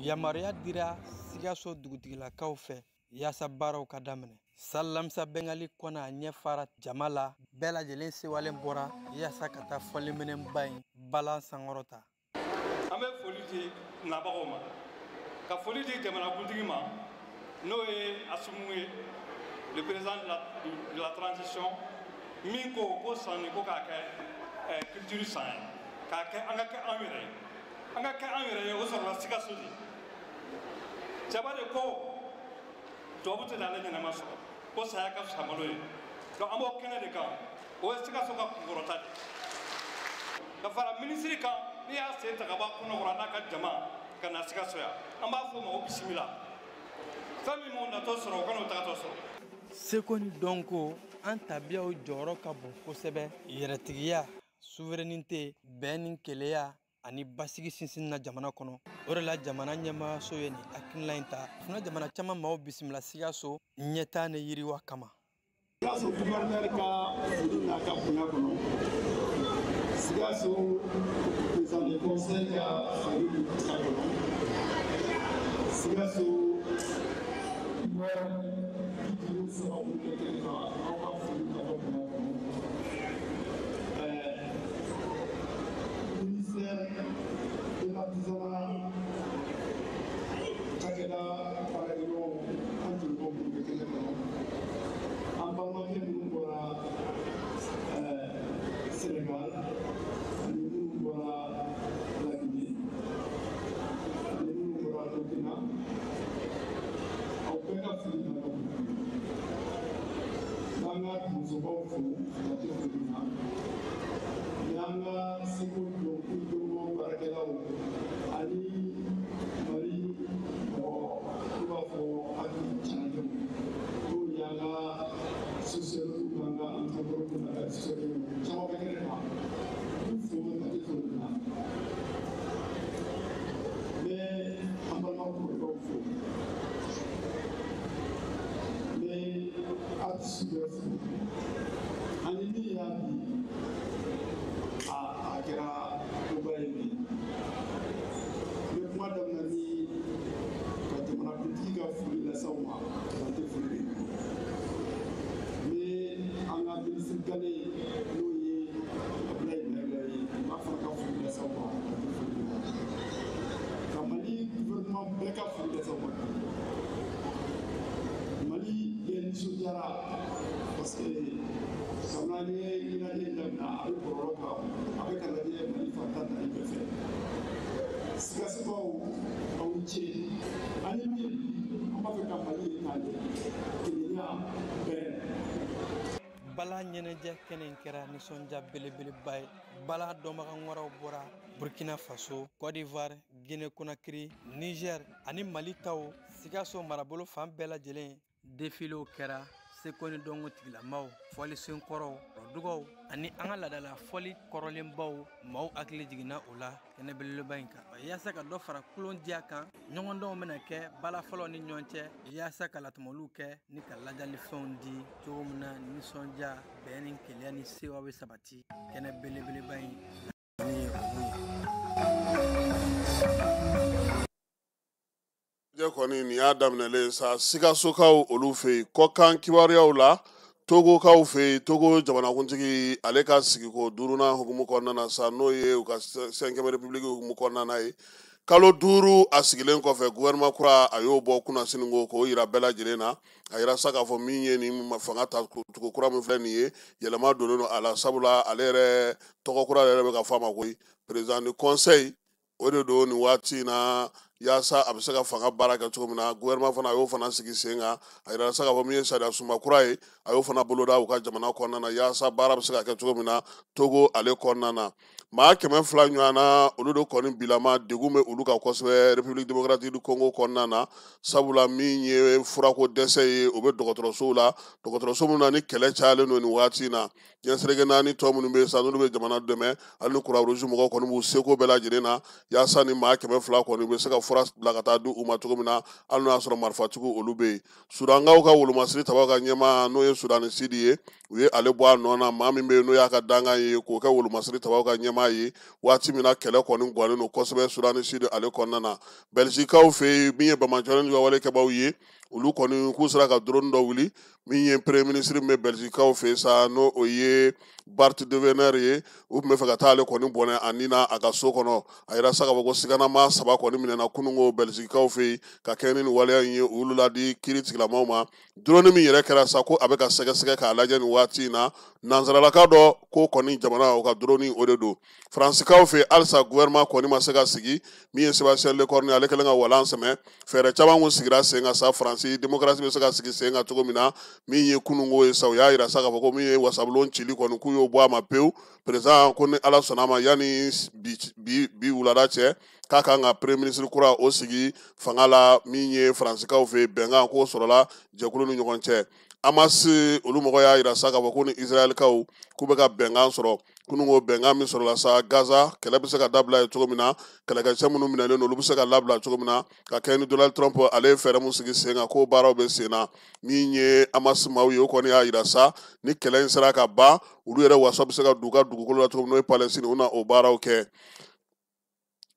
Yamaruya dira Sikaso dugutigilakaw fɛ yaasa baaraw ka daminɛ. Salamisa Bengali kɔnɔ a ɲɛ fara jama la, bɛɛ lajɛlen sewalen bɔra yaasa ka taa fɔliminɛnba in balan sankɔrɔta. An bɛ foli di nabagaw ma, ka foli di jamanakuntigi ma, n'o ye Assimi ye, le président de la transition, min ko sanni ko k'a kɛ culture san ye, k'a kɛ an ka kɛ anw yɛrɛ ye, an ka kɛ anw yɛrɛ ye, o sɔrɔla Sikaso de. Cɛba de ko tubabu tɛ n'ale ɲɛnama sɔrɔ, ko saya ka fisa malo ye. Donc an b'o kɛnɛ de kan, o ye Sikaso ka kunkɔrɔta de. Ka fara minisiri kan, n'i y'a sen ta ka bɔ a kɔnɔkɔrɔ n'a ka jama ka na Sikaso yan, an b'a fɔ o ma ko bisimila. Fɛn min m'o natɔ sɔrɔ, o kana o tagatɔ sɔrɔ. Seko ni dɔnko, an tabiyaw jɔyɔrɔ ka bon kosɛbɛ. Yɛrɛtigiya, souveraineté, bɛn ni keleya ani basigi sinsin na jamana kɔnɔ. O de la jamana ɲɛmaayaso ye nin hakilina in ta. Fana jamana caman maaw bisimila Sikaso ɲɛtaa ni yiriwa kama. Sikaso gouverneur ka foli n'a ka bonya kɔnɔ, Sikaso président du conseil ka foli n'a kɔnɔ, Sikaso maire 53 minnu bɛ kɛnɛ kan, aw ka foli n'a ka bonya kɔnɔ. Ministère de l'artisanat cakɛda baarakɛɲɔgɔnw, an jɛɲɔgɔn minnu bɛ kɛnɛ kɔnɔ, an balimakɛ minnu bɔra Sénégal ani minnu bɔra La Guinée ani minnu bɔra Burkina, aw bɛɛ ka foli n'a ka bonya. N'an ka musobaw fo ka tɛ foli na, ni an ka seko dɔnko baarakɛlaw ani Mali mɔgɔ n'u b'a fɔ hakili canadenw, n'o y'an ka sociologue n'an ka anthropologue n'an ka historien caman bɛ kɛnɛ kan, n b'u fo ka tɛ foli na. N bɛ an balima kɔrɔkɛw fo, n bɛ artiste bɛɛ fo, ani min y'a bi a kɛra koba ye bi. N bɛ kuma daminɛ ni ka jamanakuntigi ka foli lase aw ma, dan tɛ foli min na. N bɛ an ka minisiri gale n'o ye Abdoulaye Maïga ye, n b'a fana ka foli lase aw ma, dan tɛ foli min na. Ka Mali gouvernement bɛɛ ka Nisɔndiyara parce que kabini an ye ɲɛnajɛ in daminɛ, a bɛ bɔlɔlɔ kan, a bɛ ka lajɛ Mali fan 14 bɛɛ fɛ. Sikasokaw, aw ni ce. An ye min ye bi, an b'a fɛ ka Mali ye k'a ɲɛ, kelenya, bɛn. Bala ɲɛnajɛ kɛnɛ in kɛra nisɔndiya belebeleba ye. Bala dɔnbaga wɛrɛw bɔra Burkina Faso, Côte d'Ivoire, Guinée Conakry, Niger ani Mali taw, Sikaso marabolo fan bɛɛ lajɛlen. Defilew kɛra, seko ni dɔnko tigilamaw, fɔlisenkɔrɔw, dugaw ani an ka laadala fɔli kɔrɔlenbaw, maaw hakili jiginna o la kɛnɛ belebeleba in kan. Yaasa ka dɔ fara kulon diya kan, ɲɔgɔndɔnw bɛna kɛ bala fɔlɔ ni ɲɔgɔn cɛ, yaasa ka latɔmɔliw kɛ ni ka ladiyalifɛnw di cogo min na nisɔndiya, bɛn ni kelenya ni sewa bɛ sabati kɛnɛ belebeleba in ni ye olu ye. Jɛ kɔni, nin y'a daminɛlen sa Sikasokaw olu fɛ yen. Kɔkan kibaruyaw la, Togokaw fɛ yen, Togo jamanakuntigi ale ka sigiko duurunan hukumu kɔnɔna na sa, n'o ye u ka cinquième république hukumu kɔnɔna na ye, kalo 5 a sigilen kɔfɛ, gouvernement kura a y'o bɔ kunnasini ko k'o yira bɛɛ lajɛlen na. A yira sa k'a fɔ min ye nin fanga ta cogo kura min filɛ nin ye, yɛlɛma donnen don a la, sabula ale yɛrɛ tɔgɔ kura yɛrɛ bɛ ka fɔ a ma koyi, président du conseil o de don nin waati in na, yaasa a bɛ se ka fanga baara kɛ cogo min na. Gouvernement fana, a y'o fana sigi sen kan. A yira sa k'a fɔ min ye sariya sunba kura ye, a y'o fana boloda u ka jamana kɔnɔna na, yaasa baara bɛ se ka kɛ cogo min na Togo ale kɔnɔna na. Maa 200 ɲɔgɔn na, olu de kɔni bilama degun bɛ olu kan kosɛbɛ République démocratique du Congo kɔnɔna na, sabula min ye furako dɛsɛ ye, o bɛ dɔgɔtɔrɔsow la, dɔgɔtɔrɔso minnu na ni kɛlɛ cayalen don nin waati in na. Diɲɛ seleke naani tɔ minnu bɛ yen sa, n'olu bɛ jamana dɛmɛ, hali ni Croix Rouge mɔgɔw kɔni b'u seko bɛɛ lajɛlen na yaasa ni maa 200 kɔni bɛ se ka fura bila ka taa di u ma cogo min na, hali n'o y'a sɔrɔ marifatigiw olu bɛ yen. Sudankaw ka wolomasiri tabaw ka ɲɛmaa, n'o ye Sudani Sidi ye, u ye ale bɔ a nɔ na, maa min bɛ yen n'o y'a ka dankan ye, k'o kɛ wolomasiri tabaw ka ɲɛmaa ye waati min na kɛlɛ kɔni gannen don kosɛbɛ Sudani Sidi ale kɔnɔna na. Bɛlizikaw fɛ yen, min ye banbaanciwale ka wale kɛbaaw ye, olu kɔni k'u sera ka drone dɔ wuli. Min ye premier ministre min bɛ Bɛlizikaw fɛ yen sa, n'o o ye Bart De Wever ye, u tun bɛ fɛ ka taa ale kɔni bɔnɛ a ni na a ka so kɔnɔ. A yira sa k'a fɔ ko siganama 3 kɔni minɛna kununko Bɛlizikaw fɛ yen ka kɛɲɛ ni nin waleya in ye, u y'olu ladi kiiri tigilamaw ma. Drone min yɛrɛ kɛra sa, ko a bɛ ka sɛgɛsɛgɛ k'a lajɛ nin waati in na, nansaralaka dɔ ko kɔni jamana o ka drone o de don. Faransikaw fɛ halisa, gouvernement kɔni ma se ka sigi. Min ye Sébastien Lecornu, ale kɛlen ka walan sɛmɛ, fɛɛrɛ caman kun sigira sen kan sa, Faransi démocratie bɛ se ka sigi sen kan cogo min na. Min ye kununko ye sa, u y'a yira sa k'a fɔ ko min ye wasabulon cili kɔni, k'u y'o bɔ a ma pewu. Président ko ni Ala sɔnna a ma, yanni bi wulada cɛ, k'a kan ka premier ministre kura o sigi fanga la. Min ye Faransikaw fɛ, bɛnkan k'o sɔrɔla jɛkulu ni ɲɔgɔn cɛ. Hamas olu mɔgɔ y'a yira sa k'a fɔ ko ni Israɛlikaw k'u bɛ ka bɛnkan sɔrɔ kununko. Bɛnkan min sɔrɔla sa, Gaza kɛlɛ bɛ se ka dabila ye cogo min na, kɛlɛkɛcɛ minnu minɛlen don, olu bɛ se ka labila cogo min na, ka kɛɲɛ ni Donald Trump ale ye fɛɛrɛ mun sigi sen kan, k'o baaraw bɛ sen na. Min ye Hamas maaw ye, o kɔni y'a yira sa, ni kɛlɛ in sera ka ban, olu yɛrɛ waso bɛ se ka don u ka dugukolo la cogo min, n'o ye Palestine, u na o baaraw kɛ.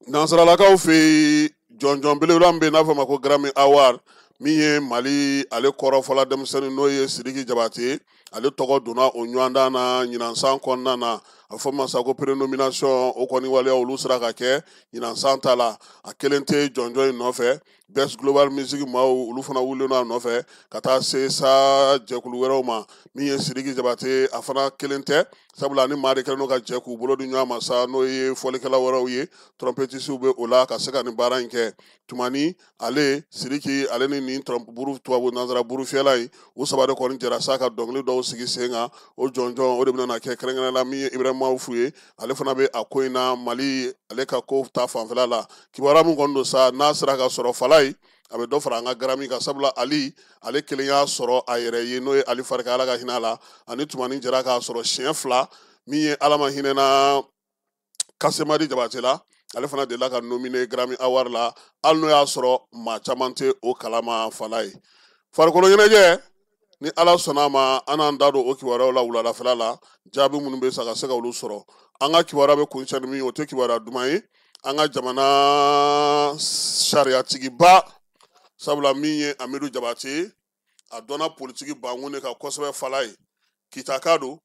Nansaralakaw fɛ yen, jɔnjɔn belebele min bɛ yen n'a fɔ a ma ko Grammy Award, min ye Mali ale kɔrɔfɔla denmisɛnnin, n'o ye Sidiki Jabate, ale tɔgɔ donna o ɲɔgɔndan na ɲinan san kɔnɔna na. A fɔ ma sa ko prénomination, o kɔni waleya olu sera ka kɛ ɲinan san ta la. A kelen tɛ jɔnjɔn in nɔfɛ, Best Global Music maaw olu fana wulilen don a nɔfɛ ka taa se sa jɛkulu wɛrɛw ma. Min ye Sidiki Jabate, a fana kelen tɛ, sabula ni maa de kɛlen don ka jɛ k'u bolo di ɲɔgɔn ma sa, n'o ye fɔlikɛla wɛrɛw ye, trompettisiw bɛ o la ka se ka nin baara in kɛ. Tumani ale Sidiki, ale ni nin buru tubabu nansara burufiyɛla in, u saba de kɔni jɛra sa ka dɔnkili dɔw sigi sen kan. O jɔnjɔn o de bɛna kɛ kɛrɛnkɛrɛnnenya la min ye Ibrahima Awufu ye, ale fana bɛ a ko in na Mali ale ka ko ta fanfɛla la. Kibaruya min kɔni don sa, n'a sera ka sɔrɔ fala ye, a bɛ dɔ fara an ka Grammy kan, sabula Ali ale kelen y'a sɔrɔ a yɛrɛ ye, n'o ye Ali Farika, Ala ka hinɛ a la, ani Tumani jɛra k'a sɔrɔ siɲɛ 2. Min ye Ala ma hinɛna Kasemadi Jabate la, ale fana delila ka nominé Grammy Award la, hali n'o y'a sɔrɔ maa caman tɛ o kalama fala ye. Farikolo ɲɛnajɛ, ni Ala sɔnna a ma, an n'an da don o kibaruyaw la wuladafɛla la, jaabi minnu bɛ sa ka se ka olu sɔrɔ. An ka kibaruya bɛ kuncɛ ni min ye, o tɛ kibaruya duman ye an ka jamana sariyatigiba, sabula min ye Amidu Jabate, a dɔnna politiki bankun de kan kosɛbɛ fala ye. Kitaka don,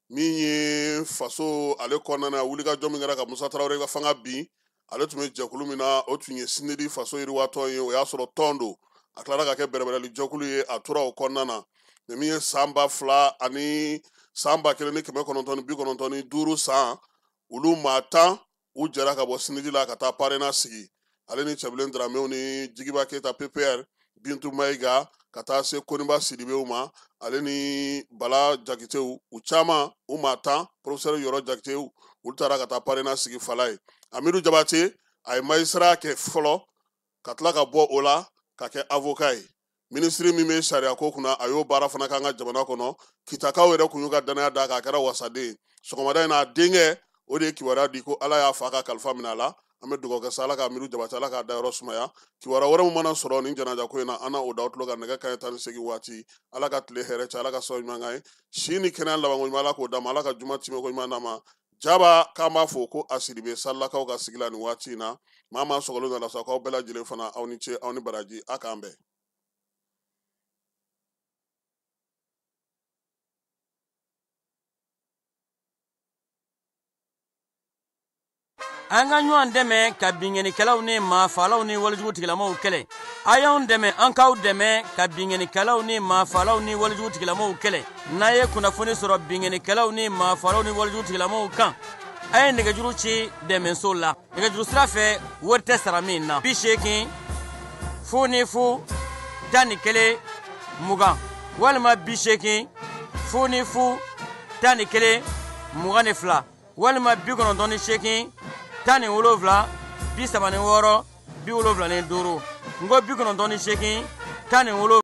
min ye faso ale kɔnɔna na wulikajɔ min kɛra ka Musa Tarawele ka fanga bin, ale tun bɛ jɛkulu min na, o tun ye Sinidi faso yiriwatɔn ye. O y'a sɔrɔ tɔn don, a tilara ka kɛ bɛrɛbɛrɛli jɛkulu ye, a tora o kɔnɔna na. Nin min ye san 2000 ani san 1995 san, olu maa 10 u jɛra ka bɔ SYNID la ka taa PARENA sigi. Ale ni Cɛbilen Daramew ni Jigiba Keyita PPR, Bintu Mayiga, ka taa se Koniba Sidibew ma, ale ni Bala Jakitew, u caman, u maa 10, professeur Yɔrɔ Jakitew, olu taara ka taa PARENA sigi fala ye. Amidu Jabate a ye magistrat kɛ fɔlɔ ka tila ka bɔ o la ka kɛ avocat ye. Minisiri min bɛ sariya ko kunna, a y'o baara fana k'an ka jamana kɔnɔ. Kitakaw yɛrɛ kun y'u ka danaya d'a kan, a kɛra wasaden. Sɔgɔmada in na, a denkɛ o de ye kibaruya di ko Ala y'a fa ka kalifa minɛ a la. An bɛ dugawu kɛ sa, Ala ka Amidu Jabate, Ala k'a dayɔrɔ sumaya. Kibaruya wɛrɛ min mana sɔrɔ nin janaja ko in na, an na o d'aw tulo kan nɛgɛ kanɲɛ 18 waati. Ala ka tile hɛrɛ cɛ, Ala ka sababu ɲuman k'an ye. Si ni kɛnɛya labanko ɲuman, Ala k'o d'an ma. Ala ka juma timɛko ɲuman d'an ma. Jaba k'an b'a fɔ ko a Sidibe Salilakaw ka sigi la nin waati in na. Maa maa sɔgɔlen don a la sa, k'aw bɛɛ lajɛlen fana, aw ni ce, aw ni baraji, a k'an bɛn. An ka ɲɔgɔn dɛmɛ ka binkannikɛlaw ni maafaalaw ni walejugu tigilamaw kɛlɛ. A y'anw dɛmɛ, an k'aw dɛmɛ ka binkannikɛlaw ni maafaalaw ni walejugu tigilamaw kɛlɛ. N'a ye kunnafoni sɔrɔ binkannikɛlaw ni maafaalaw ni walejugu tigilamaw kan, a ye nɛgɛjuru ci dɛmɛso la. Nɛgɛjuru sira fɛ, wari tɛ sara min na. 80 0 0 11 20 walima 80 0 0 11 22 walima 98 17 36 75. N ko 98 17.